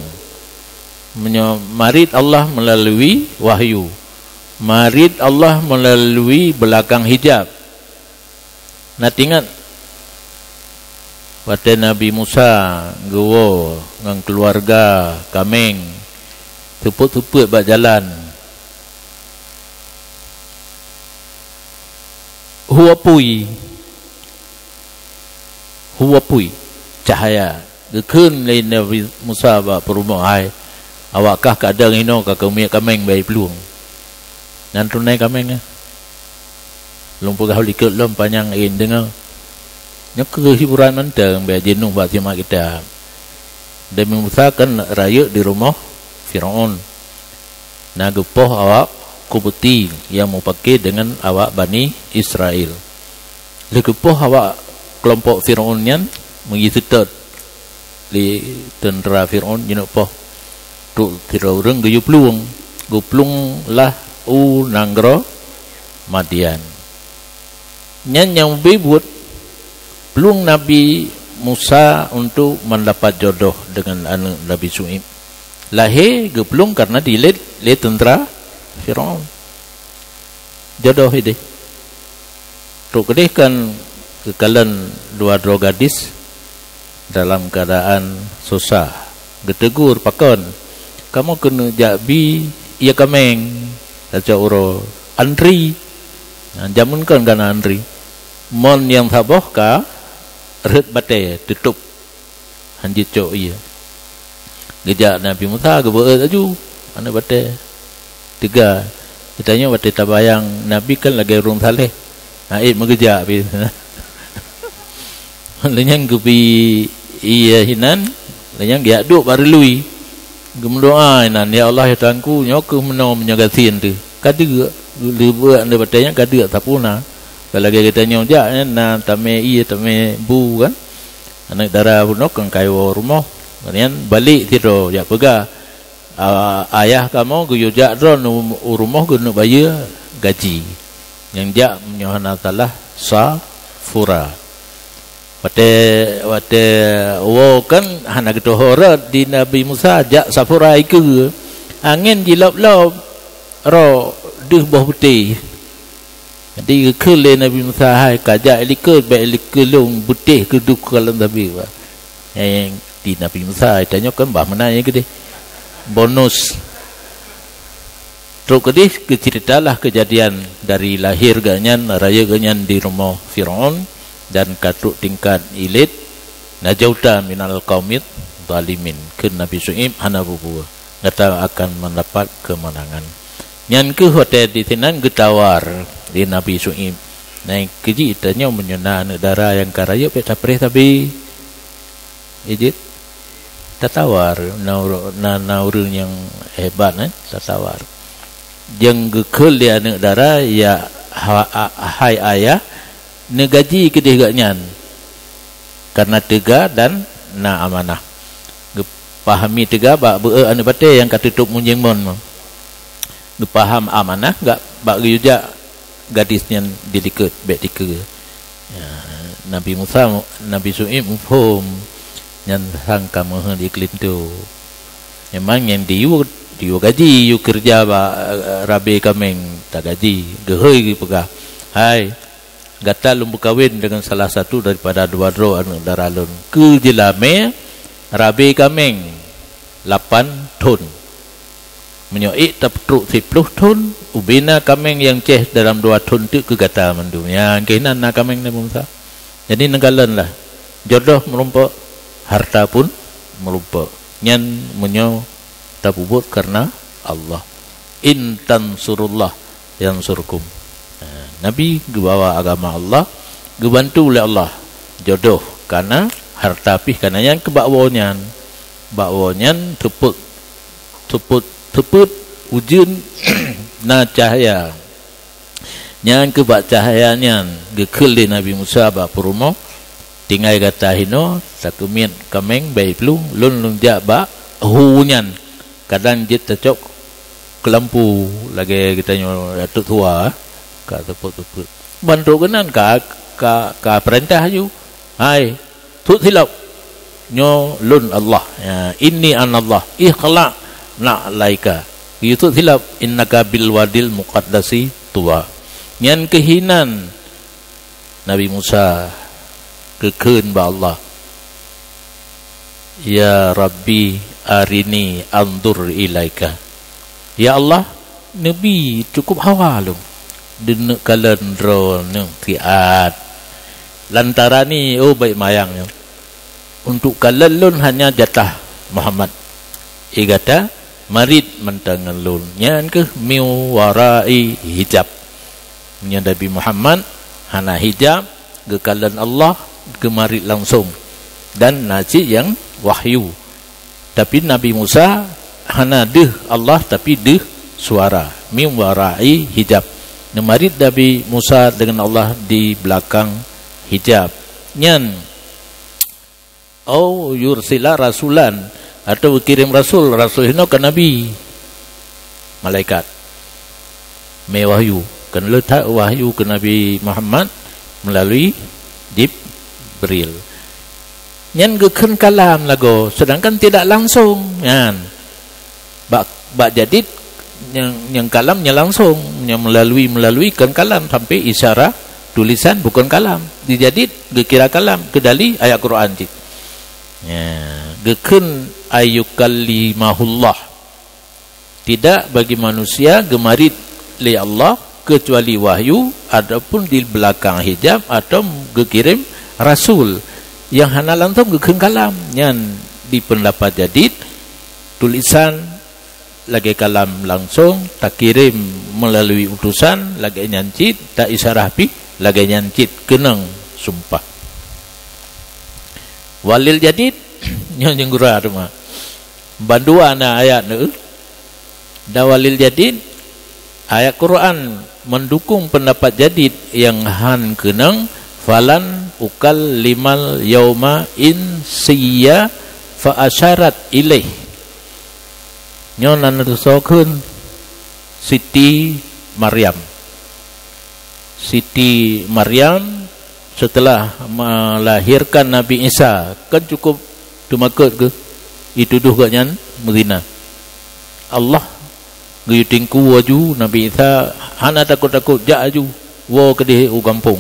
Meunyoe marit Allah meulalu wahyu, marit Allah meulalu beulakang hijab. Na teuingat watée Nabi Musa geuwoe ngon keuluwarga kaméng seupôt-seupôt bak jalan. Hu apui, hu apui cahya. Geukheun lé Nabi Musa bak peurumoh, "Hai, awak kah ka deueng hinoe ka keumiet kaméng bak plueng." Nyan tunai kaméng nyan. Lôn peugah likot lom panyang in deungoe. Nyoe keuh hiburan mantong bak jinuh bak simak kitab. Nabi Musa kan rayeuk di rumoh Firaun. Na geupoh awak Qibti nyang mupake deungon awak Bani Israel. Lheueh geupoh awak keulompok Firaun nyan, meunyoe seutôt lé teuntra Firaun jinoe poh. Trok sidroe ureuëng geuyue plueng, geuplueng lah u nanggroe Madian. Nyan nyang ubé buet plueng Nabi Musa untuk mendapat jodoh dengan aneuk Nabi Syu'aib. Lahé geuplueng karena dilet lé teuntra Firaun. Jodoh idéh. Trok keudéh kan geukalon dua droe gadis dalam keadaan susah. Geutegur, "Pakon? Kamoe keuneuk jak bi ie kaméng tacok uroe." "Antri." Nah, jameun kon ka na antri. Mon nyang saboh ka rhot batée, teutôp. Han jeuet cok ie. Geujak Nabi Musa geubeuet laju aneuk batée. Teuga, geutanyoe watée tabayang Nabi kan lagée ureuëng saleh. Hana ék meugeujak pih. Lheueh nyan geubi ie hinan, lheueh nyan geujak duek bak reului. Geumeudoá inan, "Ya Allah, ya Tuhanku, nyoe keuh meunoe meunyoe gasien teuh." Ka deuek, lheueh beuet aneuk batée nyan ka deuek sapeue na. Ka lagée geutanyoe jak nyan, na tamé ie, tamé bu kan. Aneuk dara bunoe kan ka iwoe rumoh. Kemudian balek sidroe jak peugah, "A-, ayah kamoe geuyue jak droeneuh u, u rumoh geuneuk bayeue gaji." Nyang jak meunyoe hana salah Safura. Watée, watée woe kan hana geutohorot di Nabi Musa jak Safura ikeue. Angén jilop-lop ro deuh boh putéh. Jadi geukheun lé Nabi Musa, "Hai, ka jak likot, bék likot lôn beutéh keuduek kalon sabe." Nyang di Nabi Musa, tanyoe kan bah meunan nyang keudeh. Bonus. Trok keudeh geuceuritalah keujadian dari lahé geuhnyan, rayeuk geuhnyan di rumoh Firaun dan ka trok tingkat ilét, "Najauta minal qaumidh zalimin," kheun Nabi Syu'aib, "Hana bubuh, gata akan mendapat keumanangan." Nyan keuh watée disinan geutawar lé Nabi Syu'aib. Nah, keujih tanyoe meunyoe na aneuk dara nyang ka rayeuk bék tapreh sabe. Ijeuet tatawar, na uru-, na, na ureuëng nyang hebat, eh, tatawar. Nyang geukheun lé aneuk dara, "Ya, ha-, a-, hai ayah, neugaji keudeh geuhnyan, karena teuga dan na amanah." Geupahami teuga bak beuet aneuk batée nyang ka teutôp munjeng mon. Geupaham amanah gak bak geuyue jak gadis nyan di likot bék dikeue. Ya, Nabi Musa, Nabi Syu'aib muphom nyan sang ka meuheuet di keulinto. Memang nyang diyue, diyue gaji, yue keureuja bak, eh, rabe kaméng tagaji. Geuhôi geupeugah, "Hai, gata lôn peukawen deungon salah satu daripada dua droe aneuk dara lôn. Keu jeulamé rabe kaméng lapan thon. Meunyoe ék tapeutrok siploh thon, ubena kaméng nyang céh dalam dua thon teuk keu gata mandum." Nyang keunan na kaméng Nabi Musa. Jadi neukalon lah, jodoh meurumpok, harta pun meurumpok. Nyan meunyoe tapeubuet kareuna Allah. "In tansurullah yansurkum." Ha, Nabi geubawa agama Allah, geubantu lé Allah. Jodoh kana, harta pih kana, nyan keu bak woe nyan. Bak woe nyan teupeu-, teupeu-, teupeuet ujeuen na cahya. Nyan keuh bak cahya nyan geukheun lé Nabi Musa bak peurumoh, "Tinggai gata hinoe, takeumiet kaméng bak plueng, lôn, lôn jak bak hu nyan." Kadang jeuet tacok keulampu lagée geutanyoe ateueh tuha, ka teupeuet-teupeuet. Ban trok keunan ka ka, ka peurintah laju, "Hai, sôk silop! Nyoe lôn Allah. Ya, inni anallah. Ikhla'na 'alaika." Geuyue sôk silop, "Innaka bil wadil muqaddasi tuwa." Nyan keuh inan Nabi Musa geukheun bak Allah, "Ya Rabbi, arini anzur ilaika." Ya Allah, neubi cukup hawa lôn, deuneuk kalon Droeneuh siat. Lantaran nyoe, oh, bèk mayang nyoe, untuk kalon lôn hanya jatah Muhammad. Ié gata marit mantong ngon lôn, nyan keuh min warai hijab. Meunyoe Nabi Muhammad hana hijab, geukalon Allah, geumarit langsong, dan na cit nyang wahyu. Tapi Nabi Musa hana deuh Allah, tapi deuh suara, min warai hijab. Neumarit Nabi Musa deungon Allah di beulakang hijab. Nyan, au yursila rasulan, atau geukirém rasul, rasul hinoe ka nabi, malaikat. Mé wahyu, keuneulheueh that wahyu keu Nabi Muhammad meulalu Jibril. Nyan geukheun kalam lagoe, seudangkan tidak langsong. Nyan, bak, bak jadid nyang, nyang kalam nyan langsong, nyang meulalu, meulalu kheun kalam sampai isyarah tulisan bukon kalam. Di jadid geukira kalam, keudali ayat Quran cit. Ya, geukheun ayyukallimahullah. Tidak bagi manusia geumarit lé Allah keucuali wahyu, ataupun di beulakang hijab, atau geukirém rasul nyang hana langsong geukheun kalam. Nyan di peundapat jadid, tulisan lagèe kalam langsong, takirém meulalu utosan lagèe nyan cit, taisyarah pih lagèe nyan cit, keunong sumpah. Walil jadid, nyoe nyang gura teuma. Bandua na ayat nyoe. Dan walil jadid, ayat Quran mendukung pendapat jadid nyang han keunong, "Falan ukallimal yauma insiya fa asyarat ilaih." Nyoe nan teusoe kheun Siti Maryam. Siti Maryam seuteulah melahirkan Nabi Isa, kan cukup teumakot geuh, jitudoh gobnyan meuzina. Allah geuyue tingku laju, Nabi Isa hana takot-takot, jak laju woe keudeh u gampông.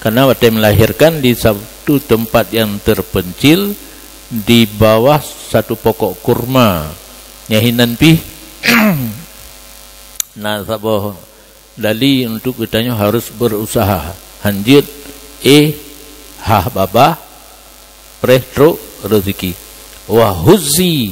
Karena watèe melahirkan di satu tempat yang terpencil di bawah satu pokok kurma. Nyan hinan pih na saboh dali untuk geutanyoe harus berusaha. Han jeuet éh hah babah, preh trok rezeki. "Wa huzzi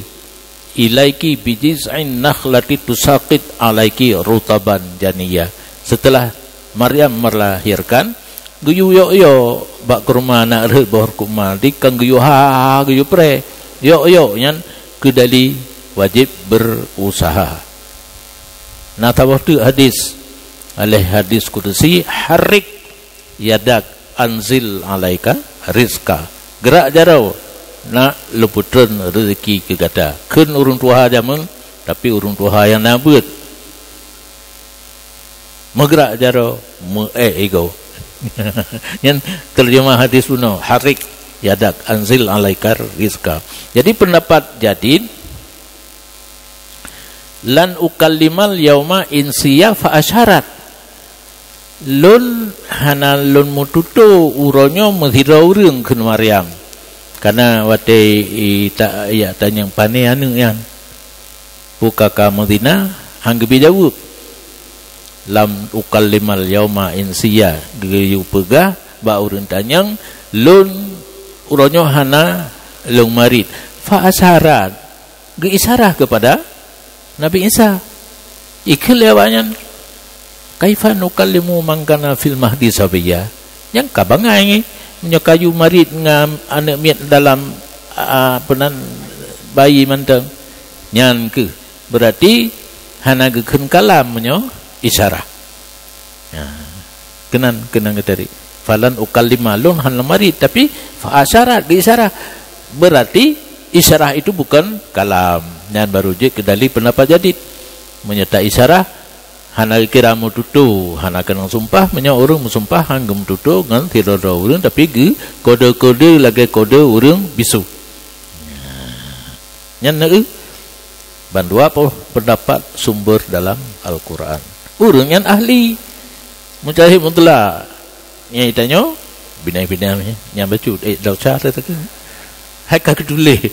ilaiki bijiz'in nakhlati tusaqit alaiki rutaban janiyya." Setelah Maryam melahirkan, geuyue yok-yok bak kurma, nak rhot boh kurma, di kan geuyue hah, geuyue preh. Yok-yok nyan keudali wajéb berusaha. Na saboh teuk hadis, oleh hadis kudusi, "Harrik yadak anzil alaika rizqa." Geurak jaroe, nak lôn peutreun rezeki keu gata. Kheun ureuëng tuha jameun, tapi ureuëng tuha nyang na beuet. Meugrak jaroe, meu-ék igoe. Nyan terjemah hadis bunoe, "Harrik yadak anzil alaika rizqa." Jadi pendapat jadid, "Lan ukallimal yauma insiya fa asyarat." Lôn hana lôn meututoe uroe nyoe meusidroe ureuëng, kheun Maryam. Karena watée i ta-, jak tanyong pané aneuëk nyan, "Peu ka ka meuzina?" han geubri jaweueb. "Lam ukallimal yauma insiya," geuyue peugah bak ureuëng tanyong, "Lôn uroe nyoe hana lôn marit." Fa asyarat, geuisyarah keupada Nabi Isa. Ikheun lé awaknyan, "Kaifa nukallimu man kana fil mahdi sabiyya?" Nyang ka bangai ngi, meunyoe ka yue marit ngon aneuëk miet dalam, a, peunan bayi mantong. Nyan kheueh beurati hana geukheun kalam meunyoe isyarah. Nah, keunan, keunan geuteurik. "Falan ukallima," lôn hana marit, tapi fa asyarat, geuisyarah. Beurati isyarah itu bukan kalam. Nyan baru jeuet keu dali pendapat jadid. Meunyoe ta isyarah, Hana kira meututoe, hana keunong sumpah, meunyoe ureuëng meusumpah han geumeututoe ngon sidroe-droe ureuëng, tapi geu kode-kode lagée kode ureuëng bisu. Nyan neueu bandua poh pendapat sumber dalam Al-Quran. Ureuëng nyan ahli mujtahid mutlak. Nyang tanyoe binai-binai nyang bacut, eh, dausa teuka. Hai ka geutuléh,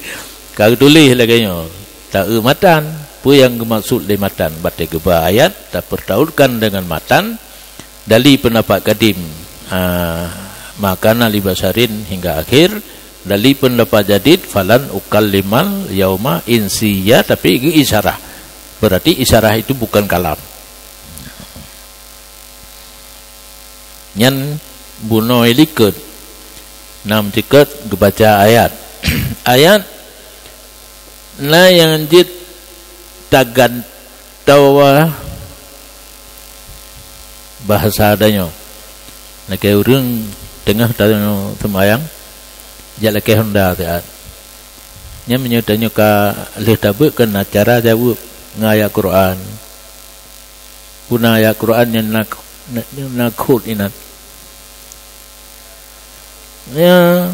ka geutuléh lagée nyoe. Taeu matan, peue nyang geumaksud lé matan? Batée geuba ayat, tapeurtautkan deungon matan, dali peundapat kadim, ah, ma kana li basyarin hingga akhir, dali peundapat jadid, falan ukallimal yauma insiya, tapi geu isyarah. Berarti isyarah itu bukan kalam. Nyan bunoe likot. Nam cikot geubaca ayat. Ayat na nyang jeuet tagantoe bahasa tanyoe. Lakée ureuëng teungoh tanyoe seumayang, jak lakée honda siat. Nyan meunyoe tanyoe ka lheueh tabeuet keu na cara jaweueb ngon ayat Quran. Peue na ayat Quran nyang na, na, na khot inan. Ya,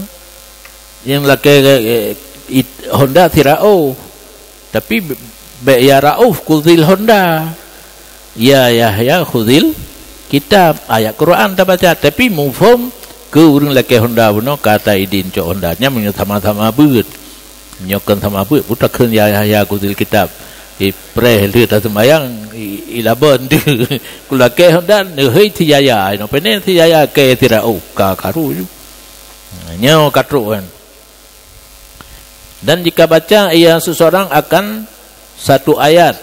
nyang lakée, eh, it-, honda si Rauf. Tapi be-, bék ya Rauf khuzil honda. Ya Yahya khuzil kitab, ayat Quran tabaca. Tapi muphom keu ureuëng lakée honda bunoe ka taidin cok honda. Nyan meunyoe sama-sama beuet. Nyoe kon sama beuet, peue takheun ya Yahya khuzil kitab. Ipreh lheueh taseumayang, i-, ilabon tu. Kulakée honda neuhei si Yahya, inoe pane si Yahya kée si Rauf, ka karu ju. Nyoe ka trok kan. Dan jika baca ia seseorang akan satu ayat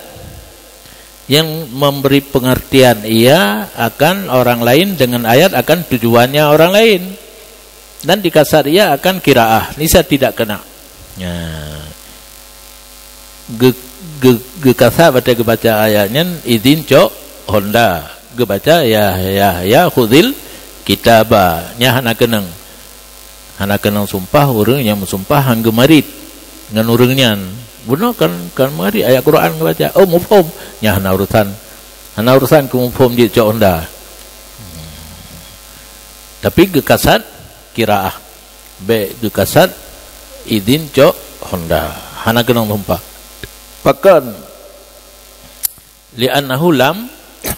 yang memberi pengertian ia akan orang lain dengan ayat akan tujuannya orang lain. Dan dikasar ia akan kiraah, nisa tidak kena. Ya. Ge-, ge-, geukasar batée geubaca ayat nyan idin cok honda. Geubaca ya, ya, ya khudil kitaba. Nyan hana keunong. Hana keunong sumpah ureuëng nyang meusumpah han geumarit ngon ureuëng nyan. Bunoe kan, kan marit ayat Quran geubaca. Oh, muphom. Nyan hana urusan. Hana urusan keu muphom jeuet cok honda. Tapi geukasat kiraah. Bék geukasat idin cok honda. Hana keunong sumpah. Pakon? Li'annahu lam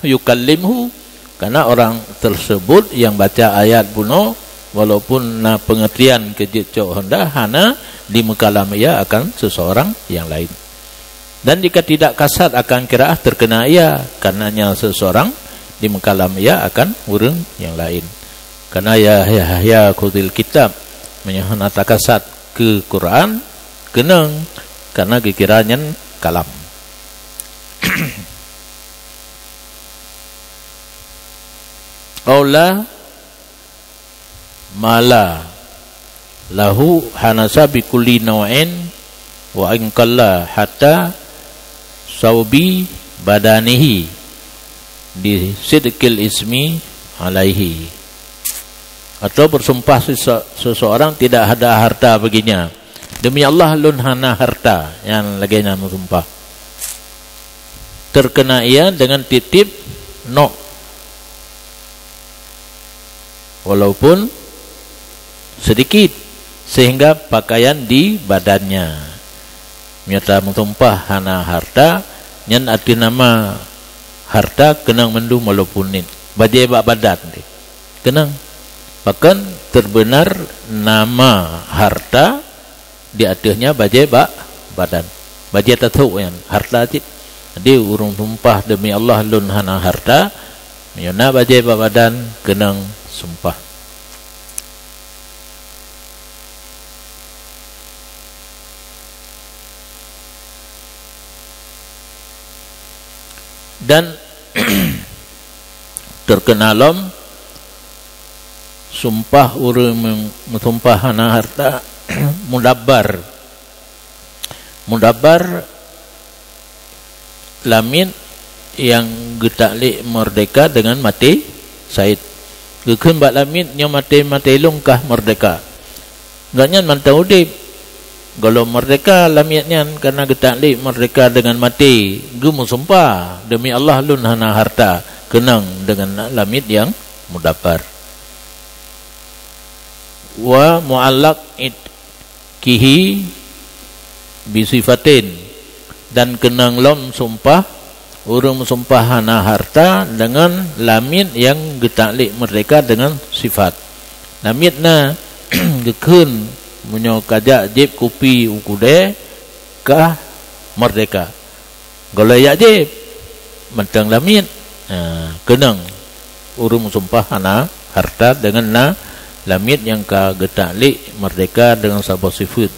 yukallimhu, karena orang tersebut yang baca ayat bunoe, walaupun na pengertian keu jeuet cok honda, hana dimeukalam ia akan seseorang yang lain. Dan jika tidak kasat akan kiraah terkena ia, karenanya seseorang dimeukalam ia akan ureuëng yang lain. Karena ya, ya, ya khudil kitab, meunyoe hana takasat keu Quran, keunong, karena geukira nyan kalam. Aula mala lahu hanasa bi kulli nau'in wa in qalla hatta saubi badanihi bi sidqil ismi alaihi. Atau bersumpah sese-, seseorang tidak ada harta baginya. Demi Allah, lôn hana harta, nyan lagée nyan meusumpah. Terkena ia dengan tieb-tieb nok, walaupun sedikit, sehingga pakaian di badannya. Meunyoe tameusumpah hana harta, nyan ateueh nama harta keunong mandum walaupun niet. Bajée bak badan deh. Keunong. Pakon teubeunar nama harta di ateuehnya bajée bak badan. Bajée tathok nyan, harta cit. Jadi, ureuëng sumpah, "Demi Allah, lôn hana harta," meunyoe na bajée bak badan, keunong sumpah. Dan terkena lom sumpah ureuëng meusumpah hana harta, mudabbar. Mudabbar lamiet nyang geutaklik merdeka dengan maté syahid. Geukheun bak lamiet, "Nyoe maté-maté lôn kah merdeka." Gobnyan mantong udeb. Gohlom meurdeka lamiet nyan, kareuna geutaklik meurdeka deungon maté, geumeusumpah, "Demi Allah, lôn hana harta," keunong deungon lamiet nyang mudabbar. Wa mu'allaq itqihi bisifatin, dan keunong lom sumpah ureuëng meusumpah hana harta deungon lamiet nyang geutaklik meurdeka deungon sifat. Lamiet na geukheun, meunyoe kajak jieb kupi u keudè, ka meurdeka. Gohlom jak jieb, mantong lamiet. Ha, keunong ureuëng meusumpah hana harta deungon na lamiet nyang ka geutaklik meurdeka deungon saboh sifat.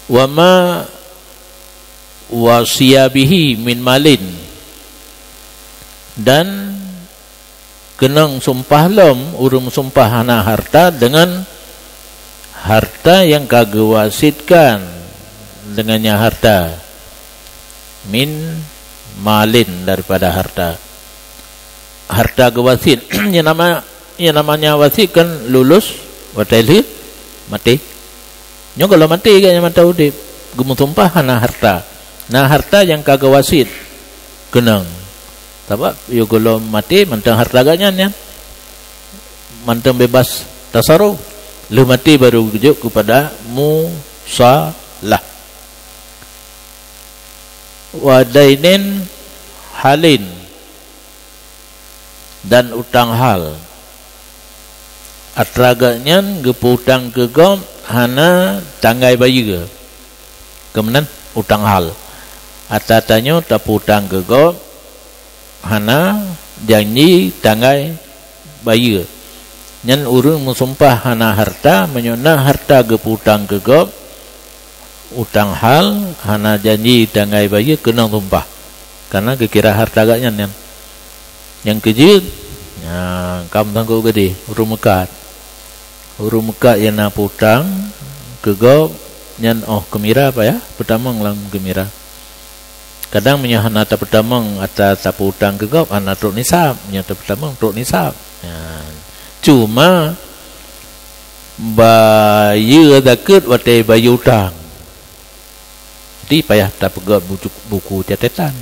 Wa ma wasiya bihi min malin, dan keunong sumpah lom ureuëng meusumpah hana harta deungon harta nyang ka geuwasietkan deungon nyan harta, min malin, daripada harta. Harta geuwasiet, nyang nama, nyang namanya wasiet kan lulus watée lheueh maté. Nyoe gohlom maté geuh nyang mantong udeb, geumeusumpah hana harta. Na harta nyang ka geuwasiet keunong. Sabab yôh gohlom maté mantong harta geuh nyan, nyan mantong bebas tasaruf. Lheueh maté baru geujok keupada musalah. Wa dainin halin, dan utang hal. Atra geuh nyan geupeu-utang keu gob hana tanggai bayeue. Keumeunan utang hal. Atra tanyoe tapeu-utang keu gob hana janji tanggai bayeue. Nyan ureuëng meusumpah hana harta, meunyoe na harta geupeu-utang keu gob, utang hal, hana janji tanggai bayeue, keunong sumpah. Kareuna geukira harta geuh nyan, nyan. Nyang keujeuet, nyan ka meutanggong geude, ureuëng meukat. Ureuëng meukat nyang na peu-utang keu gob nyan óh keumira payah peutamong lam keumira. Kadang meunyoe hana tapeutamong atra tapeu-utang keu gob, hana trok nisab. Meunyoe tapeutamong, trok nisab. Nyan. Cuma, bayeue zakeuet watée bayeue utang. Jadi payah tapeugét buku, buku catetan.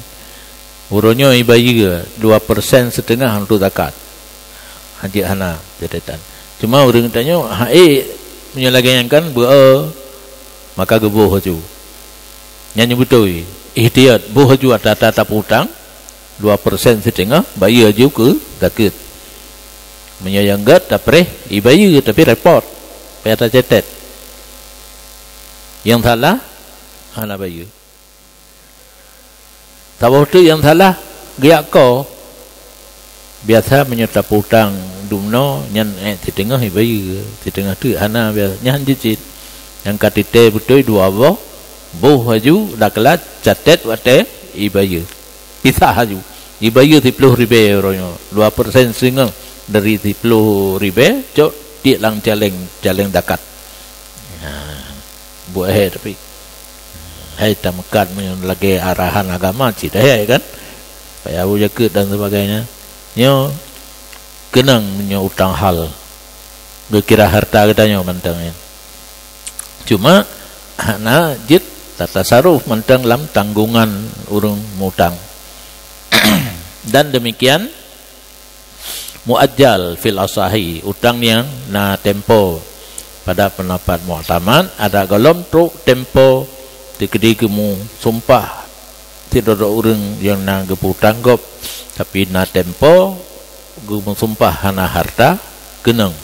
Uroe nyoe ibayeue dua persen siteungoh untuk zakat. Hanjeuet hana catetan. Cuma ureuëng tanyoe, ha, eh, meunyoe lagée nyan kan, beu, maka geuboh laju. Nyan beutôi. Ihtiyat, boh laju atra-atra tapeu-utang, dua persen siteungoh, bayeue laju keu zakeuet. Meunyoe nyang gét tapreh, ibayeue, tapi repot. Payah tacatet. Nyang salah, hana bayeue. Saboh teuk nyang salah, geujak ko. Biasa meunyoe tapeu-utang dumnoe, nyan, eh, siteungoh ibayeue, siteungoh teuk hana, biasa nyan jeuet cit. Nyang ka titée beutôi dua boh, boh laju, daklat, catet watée ibayeue. Pisah laju. Ibayeue siploh ribée uroe nyoe. Dua persen singoh dari siploh ribée, cok tiek lam caleng, caleng zakat. Ha, buet hé tapi. Hai tameukat meunyoe lagée arahan agama cit hé kan? Payah bu jakeuet dan sebagainya. Nyoe keunong meunyoe utang hal. Geukira harta geutanyoe mantong nyan. Cuma hana jeuet tatasaruf mantong lam tanggungan ureuëng mutang. Dan demikian muajjal fil asahi, utang nyang na tempo. Pada pendapat muktamad, adak gohlom trok tempo teukeudi geumusumpah sidroe ureuëng nyang na geupeu-utang gob, tapi na tempo geumeusumpah hana harta, keunong.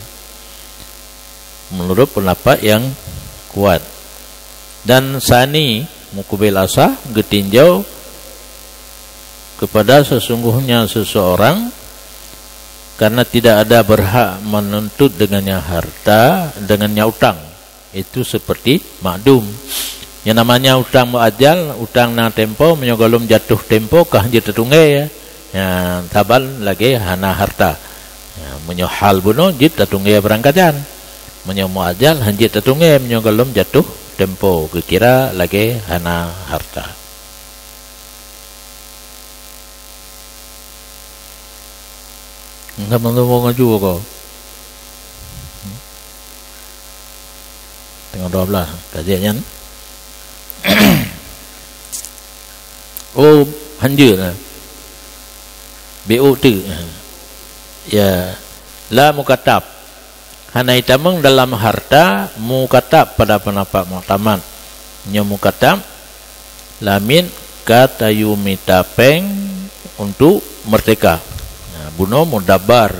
Meunurot pendapat nyang kuat. Dan sani mukubil asah geutinjau kepada sesungguhnya seseorang, karena tidak ada berhak menuntut dengannya harta, dengannya utang. Itu seperti makdum. Yang namanya utang muajjal, utang na tempo, meunyoe gohlom jatuh tempo, kah jeuet tatunggée, ya. Ya, saban lagée hana harta. Ya, meunyoe hal bunoe jeuet tatunggée beurangkajan. Meunyoe muajjal, han jeuet tatunggée, meunyoe gohlom jatuh tempo, geukira lagée hana harta. Enggak mau ngaju kau. Dua belas, kajian nyan. Oh, hanjeuet lah. B O T. Ya. La mukatab. Hana itamong dalam harta mukatab pada pendapat muktamad. Nyoe mukatab, lamiet ka tayue mita péng untuk merdeka. Nah, bunoe mudabbar,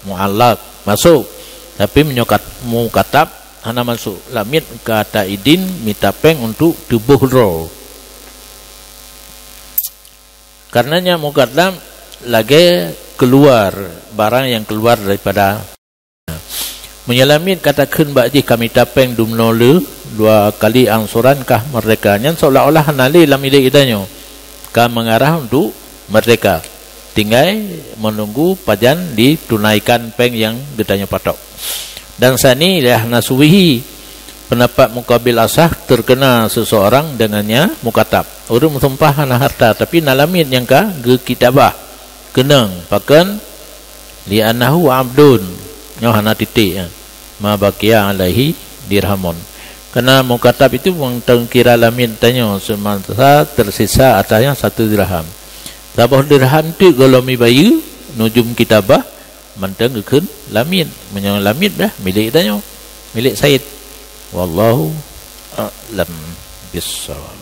mualak, masuk. Tapi meunyoe kat-, mukatab, hana masuk. Lamiet ka taidin mita péng untuk tuboh droe. Karenanya mukatab lagée keluar, barang yang keluar daripada. Meunyoe lamiet ka takheun bak jih ka mita péng dumnoe le, dua kali angsuran kah merdeka, nyan seolah-olah hana le lam milék geutanyoe, ka mengarah untuk merdeka. Tinggai menunggu pajan ditunaikan péng nyang geutanyoe patok. Dan sani lah nasuwihi, pendapat mukabil asah terkena seseorang dengannya mukatab. Ureuëng meusumpah hana harta, tapi na lamiet nyang ka geukitabah. Keunong, pakon? Li annahu abdun. Nyoe hana titik, ya. Ma baqiya alaihi dirhamun. Karena mukatab itu mantong kira lamiet tanyoe, semasa tersisa atasnya satu dirham. Saboh dirham tu golom ibayeue, nujum kitabah, mantong geukheun lamiet. Meunyoe lamiet dah, milék tanyoe. Milék Said. Wallahu a'lam bissawab.